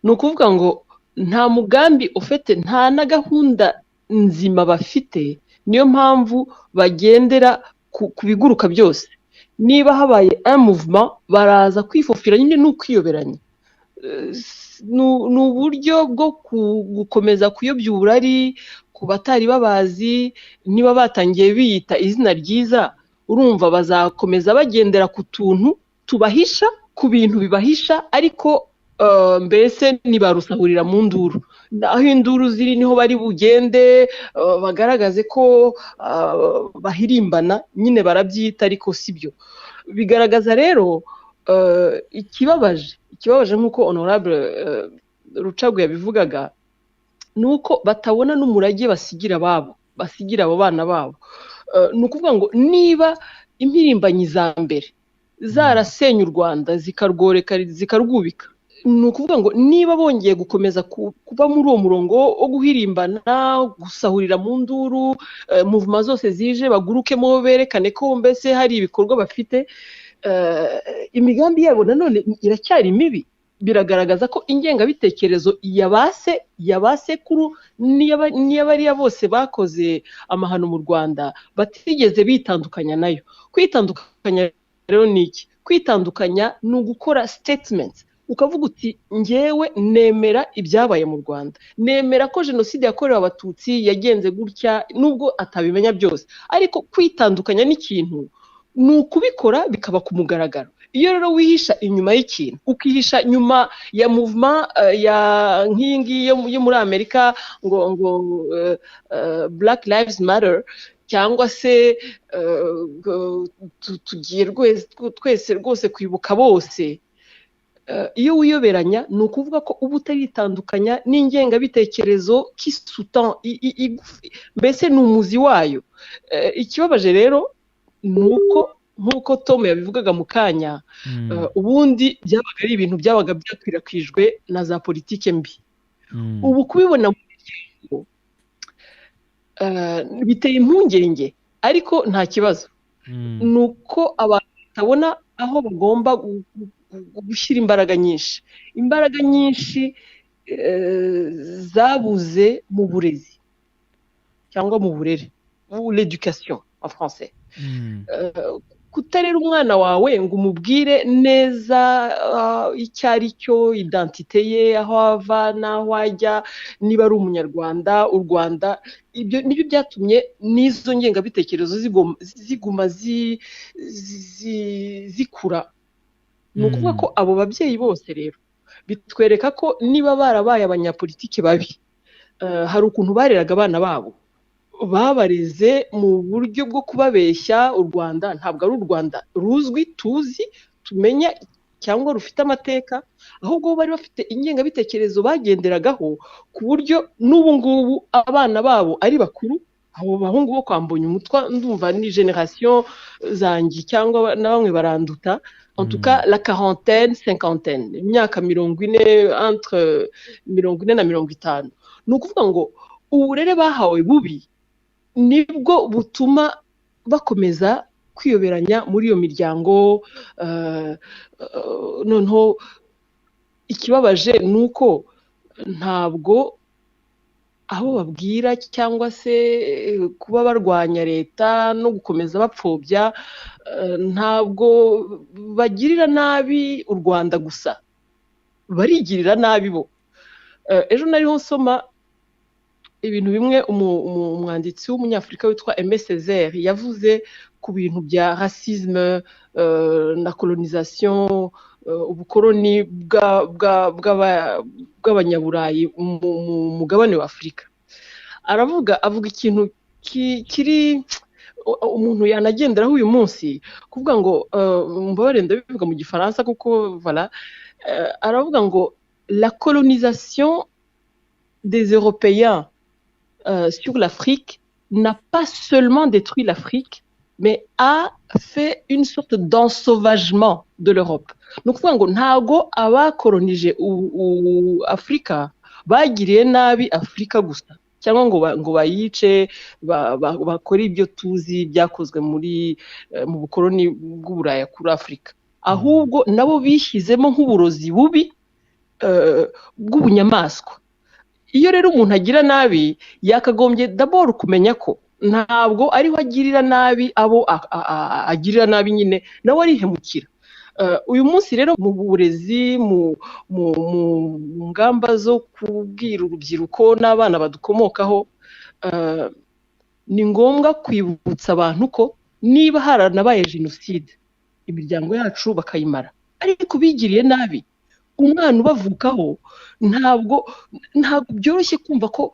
Ni ukuvuga ngo nta mugambi ufite, nta na gahunda nzima bafite, niyo mpamvu bagendera ku biguruka byose. Niba habaye un mouvement baraza kwifofira nyine, ni ukwiyoberanya, ni uburyo bwo gukomeza kuyobya uburari ku batari babazi. Niba batangiye biyita izina ryiza, urumva bazakomeza bagendera ku tuntu tubahisha, ku bintu bibahisha, ariko mbese nibarusahurira mu nduru. Aho induru ziri niho bari bugende, bagaragaze ko bahirimbana nyine, barabyita ariko sibyo. Bigaragaza rero Ikibabaje nk'uko honorable Rucagu yabivugaga, ni uko batabona n'umurage basigira ababo, basigira abo bana babo. Ni ukuvuga ngo niba impirimbanyi za mbere zarasenye u Rwanda, zikarworeka, zikarwubika, ni ukuvuga ngo niba bongeye gukomeza kuba muri uwo murongo wo guhirimbana, gusahurira mu nduru, mouvement zose zije bagurukemo, berekane ko mbese hari ibikorwa bafite, imigambi yabo nanone iracyari mibi. Biragaragaza ko ingengabitekerezo ya ba sekuru n'iy'abariya bose bakoze amahano mu Rwanda batigeze bitandukanya nayo. Kwitandukanya rero ni iki? Kwitandukanya ni ugukora statement, ukavuga uti: "Ngewe nemera ibyabaye mu Rwanda, nemera ko jenoside yakorewe Abatutsi yagenze gutya," nubwo atabimenya byose. Ariko kwitandukanya n'ikintu ni ukubikora bikaba ku mugaragaro. Iyo rero wihisha inyuma y'ikintu, ukihisha nyuma ya mouvement ya nk'iyi ngiyi yo muri Amerika ngo Black Lives Matter, cyangwa se tugiye twese rwose kwibuka bose, iyo wiyoberanya ni ukuvuga ko uba utaritandukanya n'ingengabitekerezo kisutan, mbese ni umuzi wayo. Ikibabaje rero ni uko, nk'uko Tom yabivugaga mu kanya, ubundi byabaga ari ibintu byabaga byakwirakwijwe na za politike mbi. Ubu kubibona mu miryango biteye impungenge, ariko nta kibazo, ni uko abantu batabona aho bagomba gushyira imbaraga nyinshi. Imbaraga nyinshi zabuze mu burezi cyangwa mu burere, ou l'éducation en français. Kutarera umwana wawe ngo umubwire neza icyo ari cyo, identité ye, aho ava n'aho ajya, niba ari Umunyarwanda, u Rwanda, ibyo nibyo byatumye n'izo ngengabitekerezo ziguma zikura. Ni ukuvuga ko abo babyeyi bose rero bitwereka ko niba barabaye abanyapolitiki babi, hari ukuntu bareraga abana babo, babareze mu buryo bwo kubabeshya. U Rwanda ntabwo ari u Rwanda ruzwi, tuzi, tumenya cyangwa rufite amateka, ahubwo bo bari bafite ingengabitekerezo bagenderagaho, ku buryo n'ubu ngubu abana babo ari bakuru. Abo bahungu bo kwa Mbonyumutwa, ndumva ni génération zanjye cyangwa na bamwe baranduta, en tout cas la quarantaine, cinquantaine, imyaka 40, entre 40 na 50. Ni ukuvuga ngo uburere bahawe bubi nibwo butuma bakomeza kwiyoberanya muri iyo miryango. Noneho ikibabaje ni uko ntabwo abo babwira cyangwa se kuba barwanya leta no gukomeza bapfobya, ntabwo bagirira nabi u Rwanda gusa, barigirira nabi bo. Ejo nariho nsoma ibintu bimwe umwanditsi w'Umunyafurika witwa Aimé Césaire yavuze ku bintu bya racisme na colonisation, ubukoroni bw'Abanyaburayi mu mugabane wa Afurika. Aravuga, avuga ikintu kiri umuntu yanagenderaho uyu munsi, kuvuga ngo, mumbabarire ndabivuga mu Gifaransa kuko voilà, aravuga ngo: "La colonisation des Européens sur l'Afrique n'a pas seulement détruit l'Afrique, mais a fait une sorte d'ensauvagement de l'Europe." Ni ukuvuga ngo ntabwo abakoronije Afurika bagiriye nabi Afurika gusa, cyangwa ngo bayice, bakore ibyo tuzi byakozwe muri mu bukoroni bw'Uburaya kuri Afurika, ahubwo nabo bishyizemo nk'uburozi bubi bw'ubunyamaswa. Iyo rero umuntu agira nabi, yakagombye d'abord kumenya ko ntabwo ariho agirira nabi abo agirira nabi nyine, nawe arihemukira. Uyu munsi rero mu burezi, mu ngamba zo kubwira urubyiruko n'abana badukomokaho, ni ngombwa kwibutsa abantu ko niba haranabaye jenoside, imiryango yacu bakayimara, ariko bigiriye nabi umwana ubavukaho. Ntabwo byoroshye kumva ko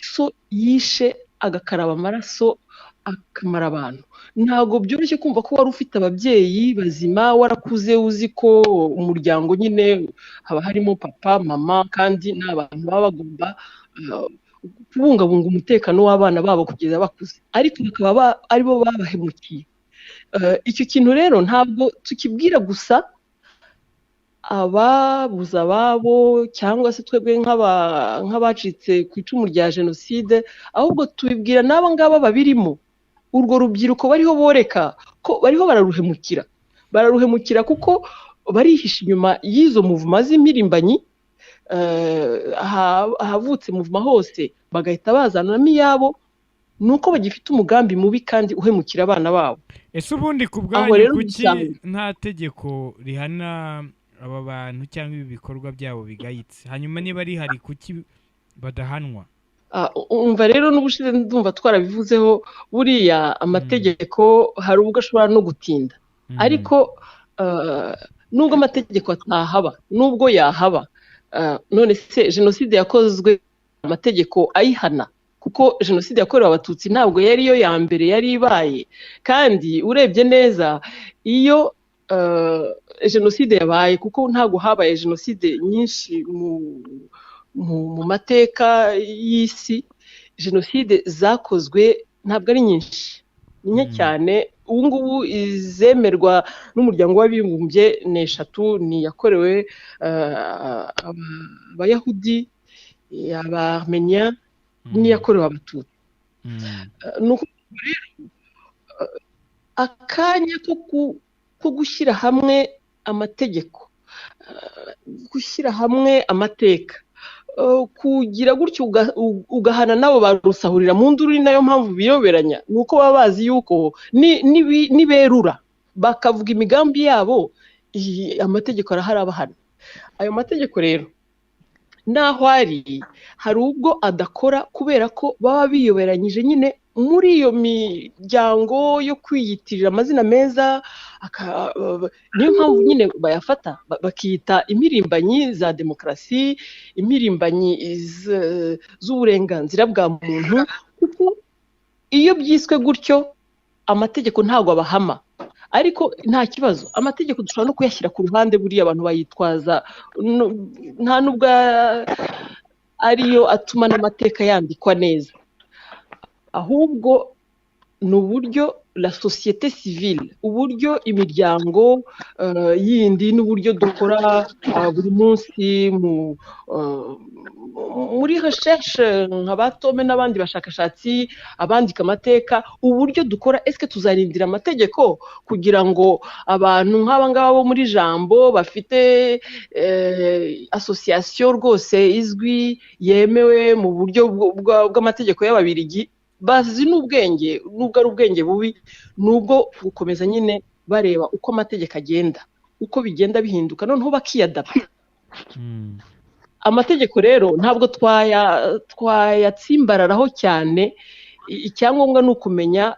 so yishe agakaraba amaraso. Akamara abantu. Ntabwo byoroshye kumva ko wari ufite ababyeyi bazima, warakuze uzi ko umuryango nyine haba harimo papa, mama, kandi ni abantu baba bagomba kubungabunga umutekano w'abana babo kugeza bakuze, ariko bakaba aribo babahemukiye. Icyo kintu rero ntabwo tukibwira gusa ababuze ababo cyangwa se twebwe nk'abacitse ku icumu rya jenoside, ahubwo tubibwira n'aba ngaba babirimo, urwo rubyiruko bariho boreka ko bariho bararuhemukira, bararuhemukira kuko barihisha inyuma y'izo muvuma z'impirimbanyi. Ahavutse muvuma hose bagahita bazanamo iyabo, ni uko bagifite umugambi mubi kandi uhemukira abana babo. Ese ubundi ku Aho bwanyu rero kuki usanga nta tegeko rihana aba bantu cyangwa ibi bikorwa byabo bigayitse? Hanyuma niba rihari, kuki badahanwa? Umva rero, n'ubushize ndumva twarabivuzeho, buriya amategeko hari ubwo ashobora no gutinda, ariko nubwo amategeko atahaba, nubwo yahaba, none se jenoside yakozwe amategeko ayihana? Kuko jenoside yakorewe Abatutsi ntabwo yari yo ya mbere yari ibaye, kandi urebye neza iyo jenoside yabaye, kuko ntabwo habaye jenoside nyinshi mu mateka y'isi, jenoside zakozwe ntabwo ari nyinshi, ni nke cyane. Ubu ngubu izemerwa n'Umuryango w'Abibumbye ni eshatu: ni iyakorewe Abayahudi, Abarmeniya n'iyakorewe Abatutsi. Ni ukuvuga rero akanya ko gushyira hamwe amategeko, gushyira hamwe amateka, kugira gutyo ugahana n'abo barusahurira mu nduru. Ni nayo mpamvu biyoberanya, ni uko baba bazi yuko niberura bakavuga imigambi yabo, amategeko arahari abahana. Ayo mategeko rero n'aho ari, hari ubwo adakora kubera ko baba biyoberanyije nyine muri iyo miryango yo kwiyitirira amazina meza. Niyo mpamvu nyine bayafata bakiyita impirimbanyi za demokarasi, impirimbanyi z'uburenganzira bwa muntu, kuko iyo byiswe gutyo amategeko ntabwo abahama. Ariko nta kibazo, amategeko dushobora no kuyashyira ku ruhande, buriya abantu bayitwaza, nta nubwo ariyo atuma n'amateka yandikwa neza, ahubwo ni uburyo la société civile, uburyo imiryango yindi n'uburyo dukora buri munsi muri recherche nka ba Tome n'abandi bashakashatsi, abandika amateka, uburyo dukora. Est-ce tuzarindira amategeko kugira ngo abantu nk'aba ngaba bo muri Jambo bafite association rwose izwi, yemewe mu buryo bw'amategeko y'Ababirigi, bazi n'ubwenge, nubwo ari ubwenge bubi, nubwo gukomeza nyine bareba uko amategeko agenda, uko bigenda bihinduka, noneho bakiyadapta? Amategeko rero ntabwo twayatsimbararaho cyane. Icyangombwa ni ukumenya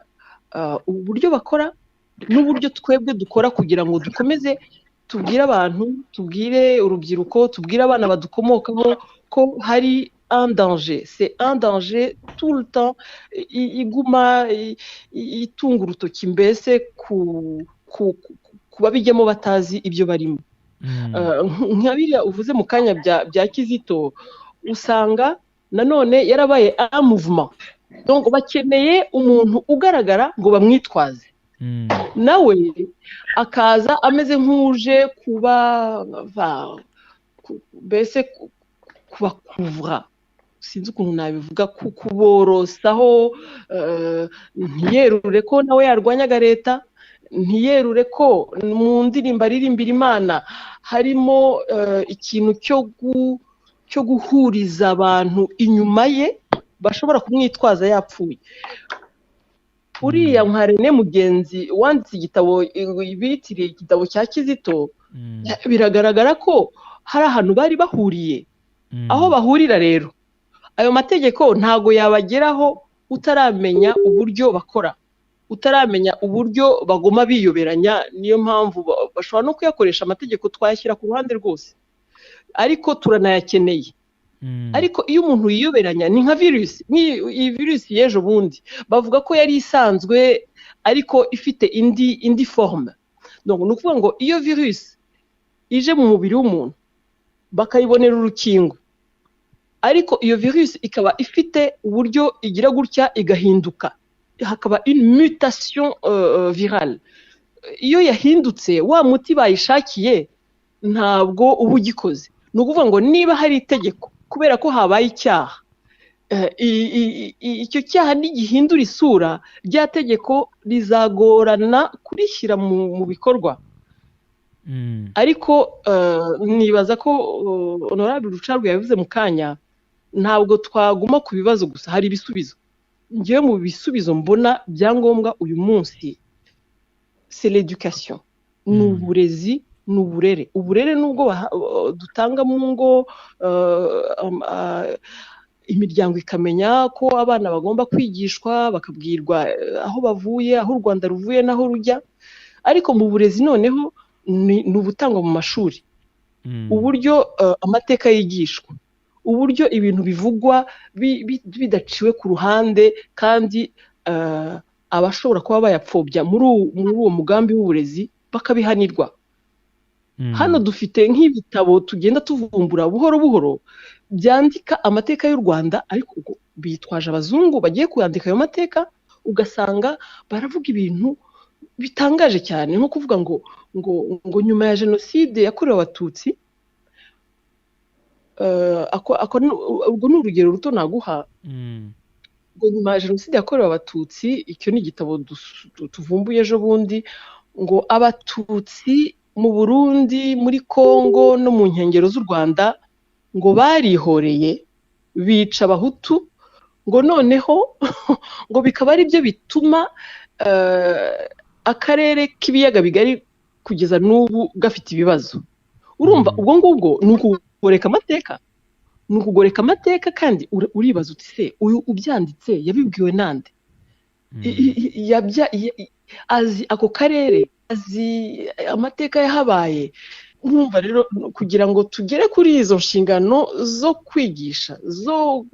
uburyo bakora n'uburyo twebwe dukora kugira ngo dukomeze tubwire abantu, tubwire urubyiruko, tubwire abana badukomokaho ko hari un danger, c'est un danger tout le temps iguma itunga urutoki mbese ku babijyamo batazi ibyo barimo. Nka biriya uvuze mu kanya bya Kizito, usanga nanone yarabaye un mouvement, donc bakeneye umuntu ugaragara ngo bamwitwaze, nawe akaza ameze nk'uje kuba mbese kubakuvura, sinzi ukuntu nabivuga, kuborosaho, ntiyerure ko nawe yarwanyaga leta, ntiyerure ko mu ndirimbo aririmbira Imana harimo ikintu cyo guhuriza abantu inyuma ye bashobora kumwitwaza yapfuye. Uriya nka René Mugenzi wanditse igitabo bitiriye igitabo cya Kizito, biragaragara ko hari ahantu bari bahuriye. Aho bahurira rero, ayo mategeko ntago yabageraho utaramenya uburyo bakora, utaramenya uburyo bagoma biyoberanya. Niyo mpamvu bashobora no kuyakoresha. Amategeko twayashyira ku ruhande rwose, ariko turanayakeneye. Ariko iyo umuntu yiyoberanya ni nka virusi, nk'iyi virusi y'ejo bundi bavuga ko yari isanzwe ariko ifite indi forme. Donc ni ukuvuga ngo iyo virusi ije mu mubiri w'umuntu bakayibonera urukingo, ariko iyo virusi ikaba ifite uburyo igira gutya igahinduka, hakaba une mutation virale. Iyo yahindutse wa muti bayishakiye ntabwo uba ugikoze. Ni ukuvuga ngo niba hari itegeko kubera ko habaye icyaha, icyo cyaha nigihindura isura, rya tegeko rizagorana kurishyira mu bikorwa. Ariko nibaza ko Honorable Rucagu yabivuze mu kanya, ntabwo twaguma ku bibazo gusa, hari ibisubizo. Ngewe mu bisubizo mbona byangombwa uyu munsi, c'est l'éducation, ni uburezi, ni uburere. Uburere nubwo dutanga mu ngo, imiryango ikamenya ko abana bagomba kwigishwa, bakabwirwa aho bavuye, aho u Rwanda ruvuye n'aho rujya. Ariko mu burezi noneho ni ubutangwa mu mashuri, uburyo amateka yigishwa, uburyo ibintu bivugwa bidaciwe ku ruhande, kandi abashobora kuba bayapfobya muri uwo mugambi w'uburezi bakabihanirwa. Hano dufite nk'ibitabo tugenda tuvumbura buhoro buhoro byandika amateka y'u Rwanda, ariko bitwaje abazungu bagiye kuyandika ayo mateka, ugasanga baravuga ibintu bitangaje cyane, nko kuvuga ngo ngo ngo nyuma ya jenoside yakorewe Abatutsi, ubwo ni urugero ruto naguha, ngo nyuma ya jenoside yakorewe Abatutsi, icyo ni igitabo tuvumbuye ejo bundi, ngo Abatutsi mu Burundi, muri Kongo no mu nkengero z'u Rwanda ngo barihoreye bica Abahutu, ngo noneho ngo bikaba ari byo bituma akarere k'ibiyaga bigari kugeza n'ubu gafite ibibazo. Urumva ubwo ngubwo ni ukugoreka amateka, ni ukugoreka amateka. Kandi uribaza uti se uyu ubyanditse yabibwiwe nande? Azi ako karere, azi amateka yahabaye? Nkumva rero kugira ngo tugere kuri izo nshingano zo kwigisha, zo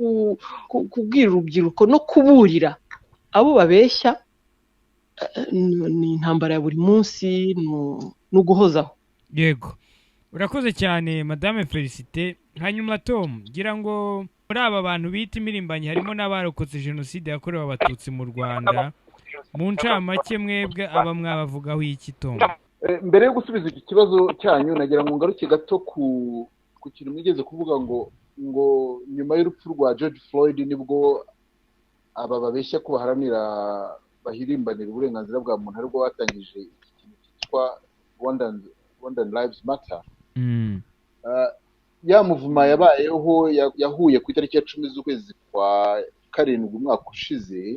kubwira urubyiruko no kuburira abo babeshya, ni intambara ya buri munsi, ni uguhozaho. Yego, urakoze cyane Madame Felicite. Hanyuma Tom, ngira ngo muri aba bantu bita imirimbanyi harimo n'abarokotse jenoside yakorewe Abatutsi mu Rwanda. Mu ncamake mwebwe aba mwabavugaho iki, Tom? Mbere yo gusubiza iki kibazo cyanyu, nagira ngo ngaruke gato ku kintu mwigeze kuvuga ngo nyuma y'urupfu rwa George Floyd nibwo aba babeshya ko baharanira bahirimbanira uburenganzira bwa muntu aribwo batangije iki kintu cyitwa Rwandan Lives Matter. Ya muvuma yabayeho yahuye ku itariki ya 10 z'ukwezi kwa 7 umwaka ushize.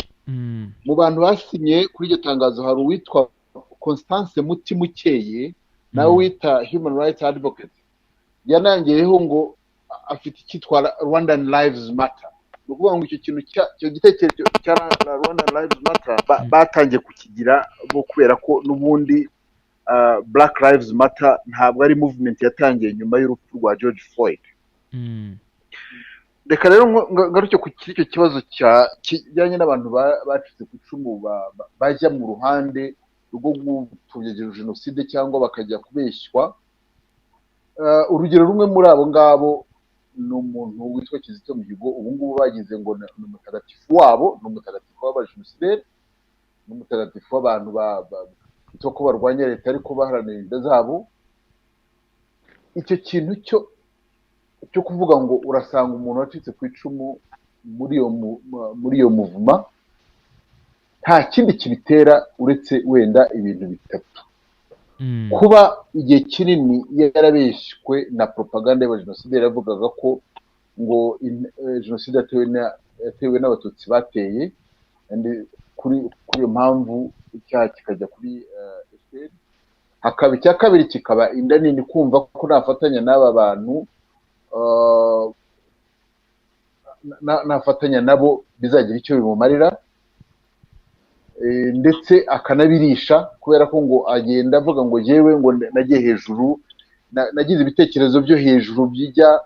Mu bantu basinye kuri iryo tangazo hari uwitwa Constance Mutimukeye, nawe wita Human Rights Advocate, yanangeyeho ngo afite icyitwa Rwandan Lives Matter. Ni ukuvuga ngo icyo kintu icyo gitekerezo cya Rwandan Lives Matter batangiye kukigira bo kubera ko n'ubundi Black Lives Matter ntabwo ari movement yatangiye nyuma y'urupfu rwa George Floyd. Reka rero ngaruke ku icyo kibazo kijyanye n'abantu bacitse ku icumu bajya mu ruhande rwo gupfobya jenoside cyangwa bakajya kubeshywa. Urugero rumwe muri abo ngabo ni umuntu witwa Kizito Mihigo, ubu ngubu bagize ngo ni umutagatifu wabo, ni umutagatifu w'abajenosideri, ni umutagatifu w'abantu bitwa ko barwanya leta ariko baharanira inda zabo. Icyo kintu cyo kuvuga ngo urasanga umuntu wacitse ku icumu muri iyo muvuma, nta kindi kibitera uretse wenda ibintu bitatu. Kuba igihe kinini yarabeshywe na propaganda y'abajenosideri yavugaga ko ngo jenoside yatewe n'Abatutsi bateye, kuri iyo mpamvu icyaha kikajya kuri FPR. Hakaba icya kabiri kikaba inda nini, kumva ko nafatanya n'aba bantu, nafatanya nabo bizagira icyo bimumarira, ndetse akanabirisha kubera ko ngo agenda avuga ngo yewe ngo nagiye hejuru, nagize ibitekerezo byo hejuru bijya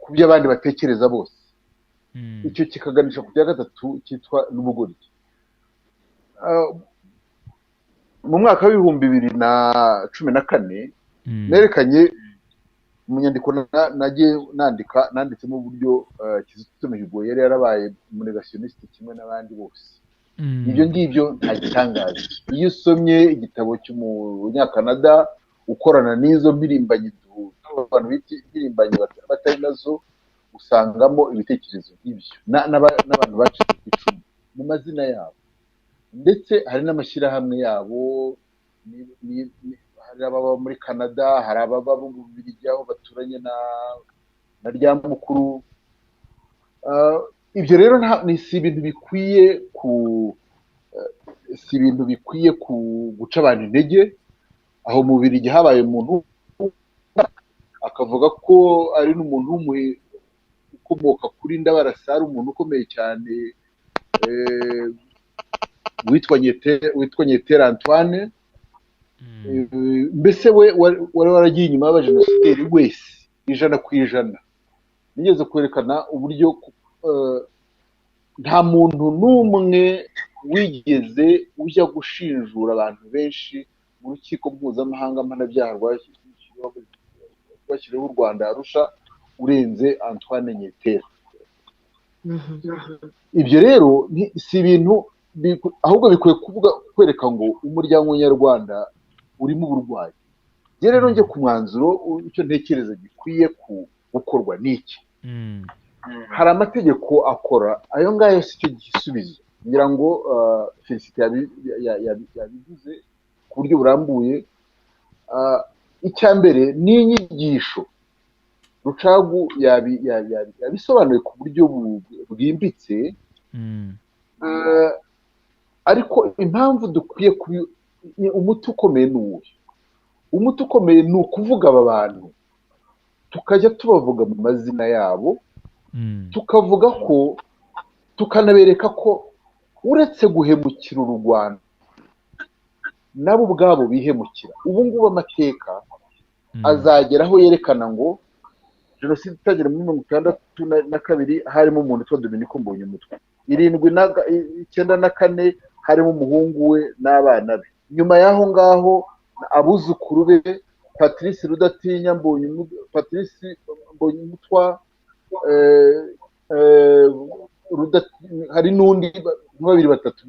ku byo abandi batekereza bose. Icyo kikaganisha ku cya gatatu cyitwa n'ubugoryi. Mu mwaka wa 2014 nerekanye mu nyandiko nagiye nandika, nanditsemo uburyo Kizito Mihigo yari yarabaye umunégationniste kimwe n'abandi bose. Ibyo ngibyo nta gitangaza. Iyo usomye igitabo cy'umunyakanada ukorana n'izo mpirimbanyi, abantu bita impirimbanyi batari nazo, usangamo ibitekerezo nk'ibyo n'abantu bacitse ku icumu mu mazina yabo, ndetse hari n'amashyirahamwe yabo. Hari ababa muri Canada, hari ababa mu Bubiligi aho baturanye na Ryamukuru. Ibyo rero si ibintu bikwiye ku si ibintu bikwiye ku guca abantu intege. Aho mu Bubiligi habaye umuntu akavuga ko ari n'umuntu ukomoka kuri Ndabarasa, ari umuntu ukomeye cyane, witwa Nyetera Antoine. Mbese we wari waragiye inyuma y'abajenosideri wese 100%. Nigeze kwerekana uburyo nta muntu n'umwe wigeze ujya gushinjura abantu benshi mu rukiko mpuzamahanga mpanabyaha rwashyiriweho u Rwanda Arusha urenze Antoine Nyetera. Ibyo rero si ibintu, ahubwo bikwiye kuvuga kwereka ngo umuryango nyarwanda urimo uburwayi. Njye rero njye ku mwanzuro, icyo ntekereza gikwiye gukorwa ni iki? Hari amategeko akora ayo ngayo, si cyo gisubizo. Ngira ngo Felicite yabivuze ku buryo burambuye. Icya mbere ni inyigisho. Rucagu yabisobanuye ku buryo bwimbitse. Ariko impamvu dukwiye umuti ukomeye ni uwuhe? Umuti ukomeye ni ukuvuga aba bantu, tukajya tubavuga mu mazina yabo, tukavuga ko, tukanabereka ko uretse guhemukira u Rwanda, nabo ubwabo bihemukira. Ubu ngubu amateka azagera aho yerekana ngo jenoside itangira muri 62 harimo umuntu witwa Dominiko Mbonyumutwa, 79 harimo umuhungu we n'abana be, nyuma y'aho ngaho abuzukuru be, Patrice Rudatinya Patrice Mbonyumutwa, hari n'undi, babiri, batatu,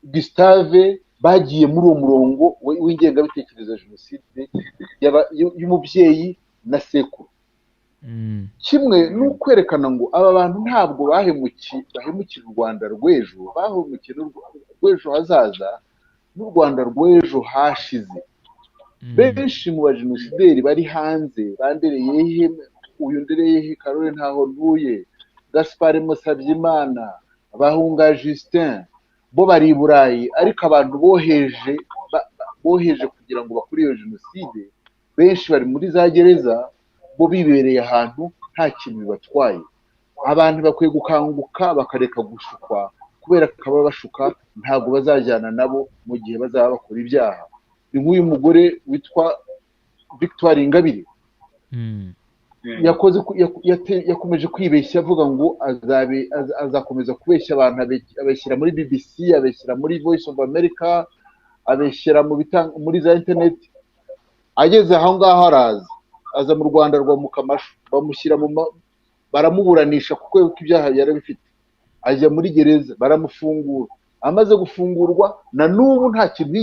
Gustave, bagiye muri uwo murongo w'ingengabitekerezo ya jenoside y'umubyeyi na sekuru. Kimwe ni ukwerekana ngo aba bantu ntabwo bahemukira u Rwanda rw'ejo, bahemukiye rw'ejo hazaza n'u Rwanda rw'ejo hashize. Benshi mu bajenosideri bari hanze, bandereyehe, uyu Ndereyehe Karoli Ntaho Ntuye, Gaspard Musabyimana, Bahunga Justin, bo bari i Burayi, ariko abantu boheje kugira ngo bakore iyo jenoside, benshi bari muri za gereza, bo bibereye ahantu nta kintu bibatwaye. Abantu bakwiye gukanguka bakareka gushukwa, kubera ko ababashuka ntabwo bazajyana nabo mu gihe bazaba bakora ibyaha. Ni nk'uyu mugore witwa Victoire Ingabire, yakoze yakomeje kwibeshya avuga ngo azakomeza kubeshya abantu, abeshyira muri BBC, abeshyira muri Voice of America, abeshyira muri za internet. Ageze aho ngaho araza, aza mu Rwanda rwa Mukamashu, bamushyira mu baramuburanisha kuko ibyaha yarabifite, ajya muri gereza, baramufungura. Amaze gufungurwa na n'ubu nta kintu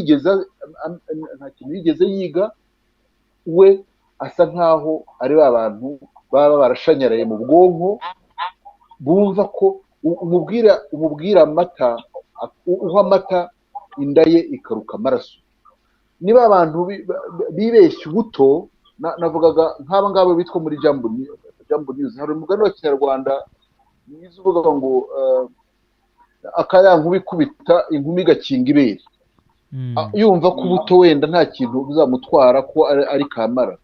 yigeze yiga. We asa nkaho ari ba bantu baba barashanyaraye mu bwonko, bumva ko umubwira amata, uha amata inda ye ikaruka amaraso. Niba abantu bibeshya ubuto, navugaga nk'aba ngaba bitwa muri Jambo News. Hari umugani wa Kinyarwanda mwiza uvuga ngo akaya nkuba ikubita inkumi igakinga ibere. Yumva ko ubuto wenda nta kintu buzamutwara, ko ari kamara.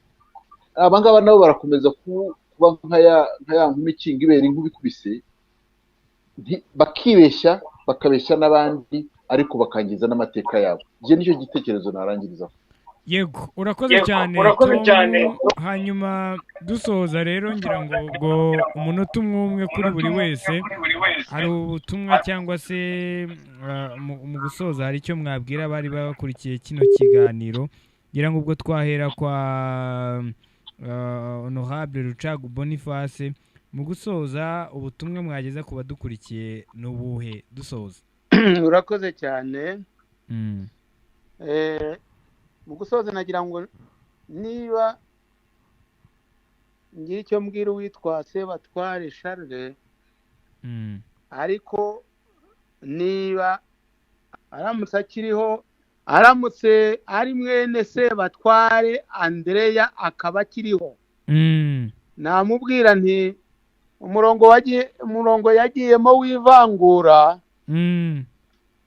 Aba ngaba nabo barakomeza kuba nka ya nkumi ikinga ibere inkuba ikubise, bakibeshya, bakabeshya n'abandi, ariko bakangiza n'amateka yabo. Ibyo nicyo gitekerezo narangirizaho. Yego, urakoze cyane Urakoze Tom. cyane. Hanyuma dusoza rero, ngira ngo ubwo umunota umwe umwe kuri buri wese, hari ubutumwa cyangwa se mu gusoza hari icyo mwabwira abari bakurikiye kino kiganiro. Ngira ngo ubwo twahera kwa Honorable Rucagu Boniface. Mu gusoza, ubutumwa mwageza ku badukurikiye ni ubuhe dusoza? Urakoze cyane. Mu gusoza nagira ngo niba ngira icyo mbwira uwitwa Sebatware Charles, ariko niba aramutse akiriho, aramutse ari mwene Sebatware Andereya akaba akiriho, namubwira nti umurongo wagiye, umurongo yagiyemo w'ivangura,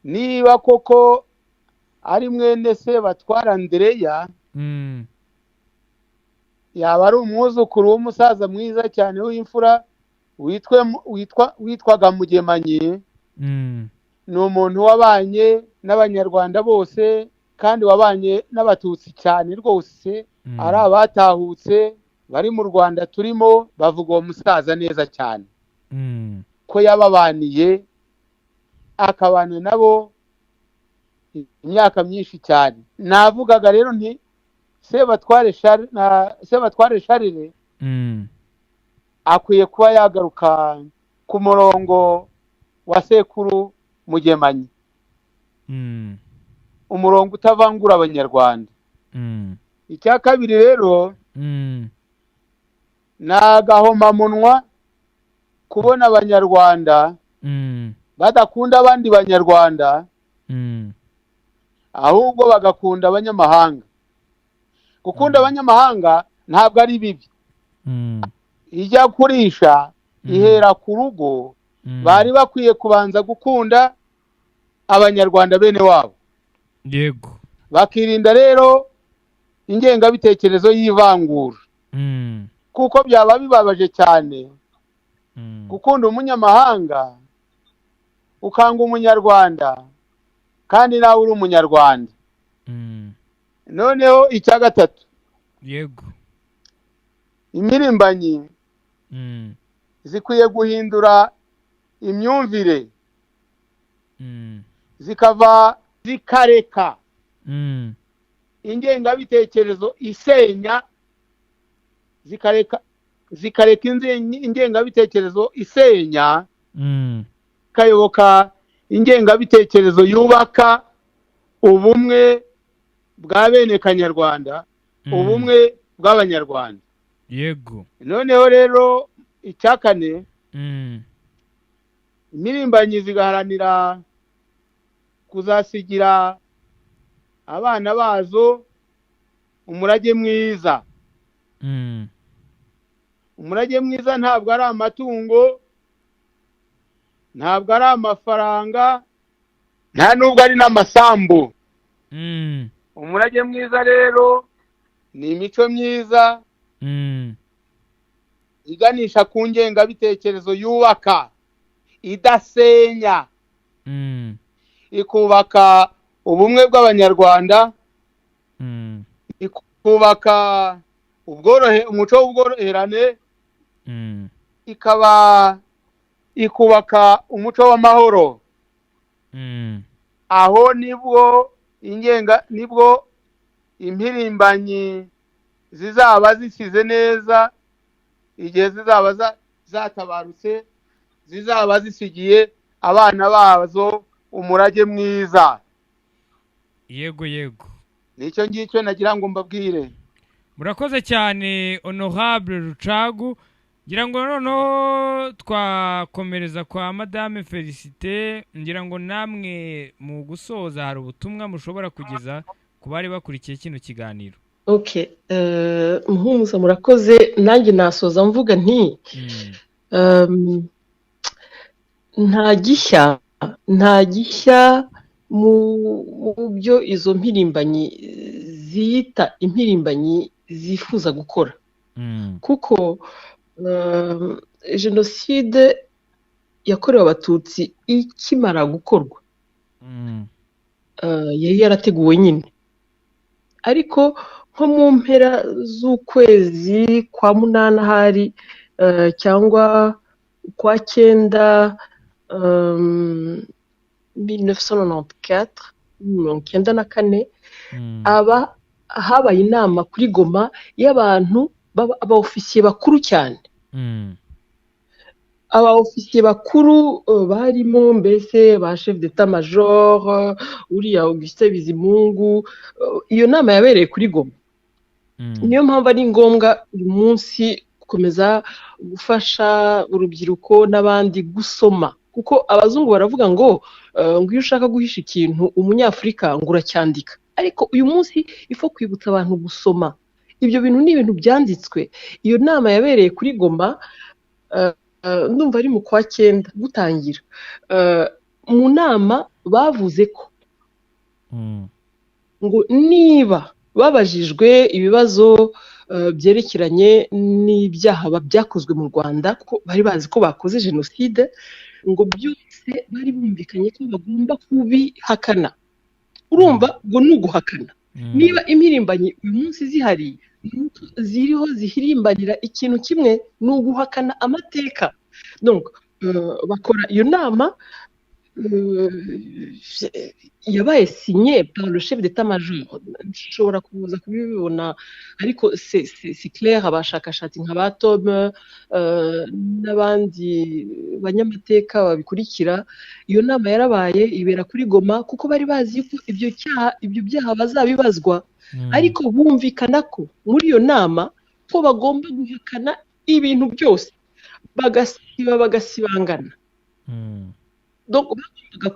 niba koko ari mwene Sebatware Andereya, yaba ari umwuzukuru w'umusaza mwiza cyane w'imfura witwaga Mugemanyi. Ni umuntu wabanye n'Abanyarwanda bose kandi wabanye n'Abatutsi cyane rwose. Ari abatahutse bari mu Rwanda turimo bavuga uwo musaza neza cyane, ko yababaniye akabana nabo imyaka myinshi cyane. Navugaga rero nti Sebatware Charles akwiye kuba yagaruka ku murongo wa sekuru Mugemanyi, umurongo utavangura Abanyarwanda. Icya kabiri rero, ni agahomamunwa kubona Abanyarwanda badakunda abandi Banyarwanda, ahubwo bagakunda abanyamahanga. Gukunda abanyamahanga ntabwo ari bibi. Ijya kurisha ihera ku rugo. Bari bakwiye kubanza gukunda Abanyarwanda bene wabo, bakirinda rero ingengabitekerezo y'ivangura, kuko byaba bibabaje cyane gukunda umunyamahanga ukanga Umunyarwanda kandi nawe uri Umunyarwanda. Noneho icya gatatu, impirimbanyi zikwiye guhindura imyumvire, zikava, zikareka ingengabitekerezo isenya, zikareka ingengabitekerezo isenya, ikayoboka ingengabitekerezo yubaka ubumwe bwa bene Kanyarwanda, ubumwe bw'Abanyarwanda. Noneho rero icya kane, impirimbanyi zigaharanira kuzasigira abana bazo umurage mwiza. Umurage mwiza ntabwo ari amatungo, ntabwo ari amafaranga, nta nubwo ari n'amasambu. Umurage mwiza rero ni imico myiza iganisha ku ngengabitekerezo yubaka, idasenya, ikubaka ubumwe bw'Abanyarwanda, ikubaka umuco w'ubworoherane, ikaba ikubaka umuco w'amahoro. Aho nibwo ingenga, nibwo impirimbanyi zizaba zisize neza, igihe zizaba zatabarutse, zizaba zisigiye abana bazo umurage mwiza. Yego, yego. Nicyo ngicyo nagira ngo mbabwire. Murakoze cyane, Honorable Rucagu. Ngira ngo noneho twakomereza kwa Madame Felicite. Ngira ngo namwe mu gusoza hari ubutumwa mushobora kugeza ku bari bakurikiye kino kiganiro. Okay, Muhumuza, murakoze. Nanjye nasoza mvuga nti nta gishya mu byo izo mpirimbanyi ziyita impirimbanyi zifuza gukora, kuko jenoside yakorewe Abatutsi ikimara gukorwa, yari yarateguwe nyine. Ariko nko mu mpera z'ukwezi kwa munani ahari cyangwa kwa cyenda, 1994, 94, aba habaye inama kuri Goma y'abantu aba ofisiye bakuru cyane. Aba ofisiye bakuru barimo mbese ba chef d'état major, uriya Augustin Bizimungu. Iyo nama yabereye kuri Goma. Niyo mpamvu ari ngombwa uyu munsi gukomeza gufasha urubyiruko n'abandi gusoma, kuko abazungu baravuga ngo iyo ushaka guhisha ikintu umunyafurika ngo uracyandika. Ariko uyu munsi il faut kwibutsa abantu gusoma. Ibyo bintu ni ibintu byanditswe. Iyo nama yabereye kuri Goma, ndumva ari mu kwa cyenda gutangira. Mu nama bavuze ko ngo niba babajijwe ibibazo byerekeranye n'ibyaha byakozwe mu Rwanda, kuko bari bazi ko bakoze jenoside, ngo byose bari bumvikanye ko bagomba kubihakana. Urumva ngo ni uguhakana. Niba impirimbanyi uyu munsi zihari, ziriho zihirimbanira ikintu kimwe, ni uguhakana amateka. Donc bakora iyo nama yabaye signé par le chef d'état-major. Nshobora kuza kubibona, ariko c'est clair, abashakashatsi nka ba Tom n'abandi banyamateka babikurikira, iyo nama yarabaye, ibera kuri Goma, kuko bari bazi ko ibyo byaha bazabibazwa. Ariko bumvikana ko muri iyo nama ko bagomba guhakana ibintu byose, bagasiba, bagasibangana. Donc bagombaga,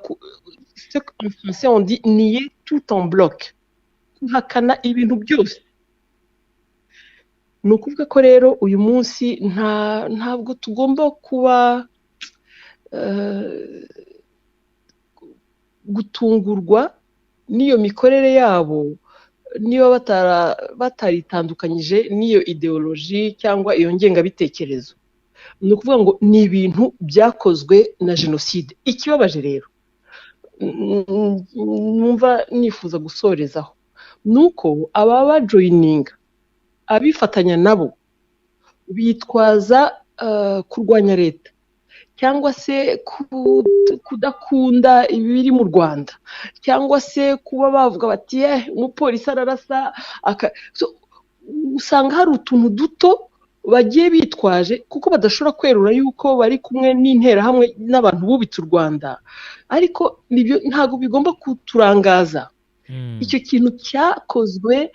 ce qu'en français on dit nier tout en bloc, guhakana ibintu byose. Ni ukuvuga ko rero uyu munsi ntabwo tugomba kuba gutungurwa n'iyo mikorere yabo, niba bataritandukanyije n'iyo idéologie cyangwa iyo ngengabitekerezo. Ni ukuvuga ngo ni ibintu byakozwe na jenoside. Ikibabaje rero numva nifuza gusorezaho ni uko aba bajoyininga, abifatanya nabo, bitwaza kurwanya leta cyangwa se kudakunda ibiri mu Rwanda, cyangwa se kuba bavuga bati: "Eh, umupolisi ararasa." So, usanga hari utuntu duto bagiye bitwaje, kuko badashobora kwerura yuko bari kumwe n'Interahamwe n'abantu bubitse u Rwanda. Ariko nibyo, ntabwo bigomba kuturangaza. Icyo kintu cyakozwe,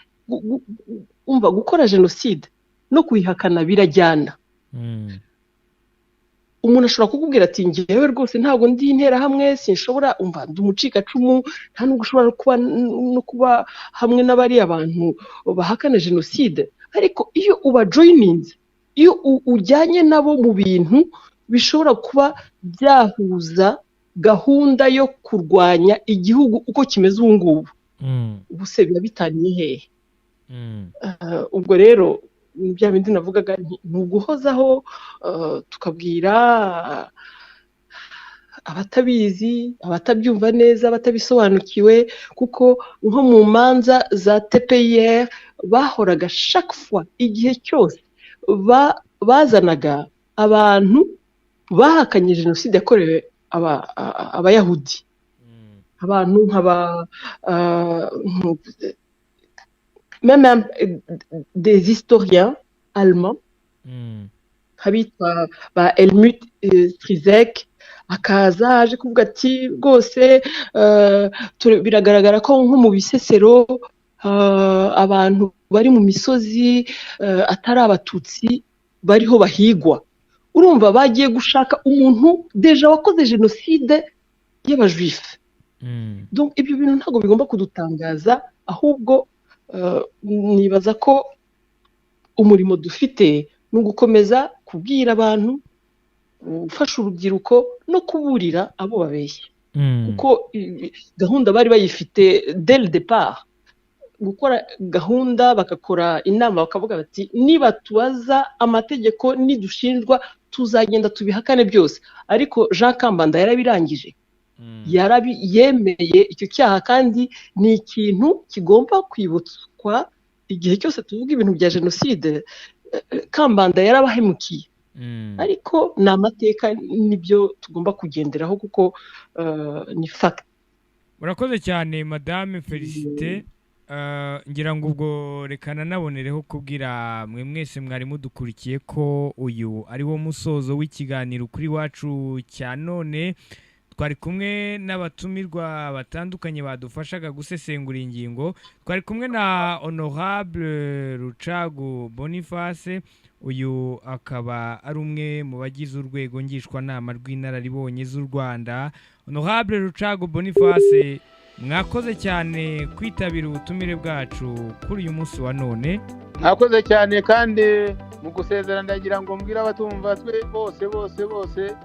umva, gukora jenoside no kuyihakana birajyana. Umuntu ashobora kukubwira ati: "Ngewe rwose ntabwo ndi Interahamwe, sinshobora, umva, ndi umucikacumu, nta nubwo ushobora kuba no kuba hamwe n'abariya bantu bahakana jenoside." Ariko iyo ubajoyininze, iyo ujyanye nabo mu bintu bishobora kuba byahuza gahunda yo kurwanya igihugu uko kimeze ubu ngubu, ubu se biba bitaniye hehe? Ubwo rero ni bya bindi navugaga nti ni uguhozaho, tukabwira abatabizi, abatabyumva neza, abatabisobanukiwe, kuko nko mu manza za TPIR bahoraga chaque fois, igihe cyose bazanaga abantu bahakanye jenoside yakorewe abayahudi, abantu nk'aba même des historiens allemands, nk'abitwa ba Helmut Strizek, akaza aje kuvuga ati: "Rwose biragaragara ko nko mu Bisesero abantu bari mu misozi atari abatutsi bariho bahigwa." Urumva bagiye gushaka umuntu déjà wakoze jenoside y'aba juifs. Donc ibyo bintu ntabwo bigomba kudutangaza, ahubwo nibaza ko umurimo dufite ni ugukomeza kubwira abantu, gufasha urubyiruko no kuburira abo babeshya, kuko gahunda bari bayifite dès le départ, gukora gahunda, bagakora inama, bakavuga bati: "Niba tubaza amategeko, nidushinjwa, tuzagenda tubihakane byose." Ariko Jean Kambanda yarabirangije. Yemeye icyo cyaha, kandi ni ikintu kigomba kwibutswa igihe cyose tuvuga ibintu bya jenoside. Kambanda yarabahemukiye, ariko ni amateka, nibyo tugomba kugenderaho kuko ni fact. Murakoze cyane, Madame Felicite. Ngira ngo ubwo reka nanabonereho kubwira mwe mwese mwari mudukurikiye ko uyu ari wo musozo w'ikiganiro kuri Wacu cya none. Twari kumwe n'abatumirwa batandukanye badufashaga gusesengura ingingo. Twari kumwe na Honorable Rucagu Boniface, uyu akaba ari umwe mu bagize urwego ngishwanama rw'inararibonye z'u Rwanda. Honorable Rucagu Boniface, mwakoze cyane kwitabira ubutumire bwacu kuri uyu munsi wa none. Mwakoze cyane, kandi mu gusezera ndagira ngo mbwire abatumva twe bose bose bose,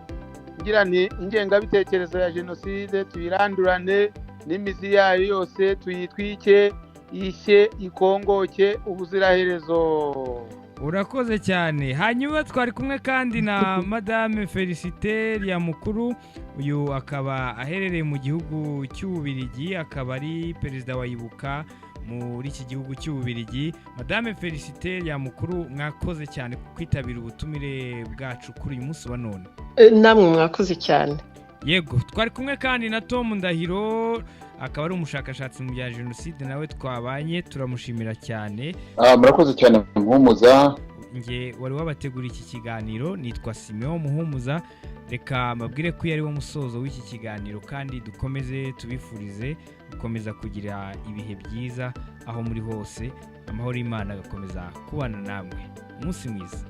ngira nti ingengabitekerezo ya jenoside tuyirandurane n'imizi yayo yose, tuyitwike, ishye, ikongoke ubuziraherezo. Urakoze cyane. Hanyuma twari kumwe kandi na Madame Felicite Mukuru, uyu akaba aherereye mu gihugu cy'Ububirigi, akaba ari perezida wa Ibuka muri iki gihugu cy'Ububirigi. Madame Felicite Mukuru, mwakoze cyane kwitabira ubutumire bwacu kuri uyu munsi wa none. Namwe mwakoze cyane. Yego, twari kumwe kandi na Tom Ndahiro, akaba ari umushakashatsi mu bya jenoside, nawe twabanye, turamushimira cyane. Murakoze cyane, Muhumuza. Nge wari wabateguriye iki kiganiro nitwa Simeon Muhumuza. Reka mbabwire ko iyo ari wo musozo w'iki kiganiro, kandi dukomeze tubifurize gukomeza kugira ibihe byiza aho muri hose, amahoro y'Imana agakomeza kubana namwe. Umunsi mwiza.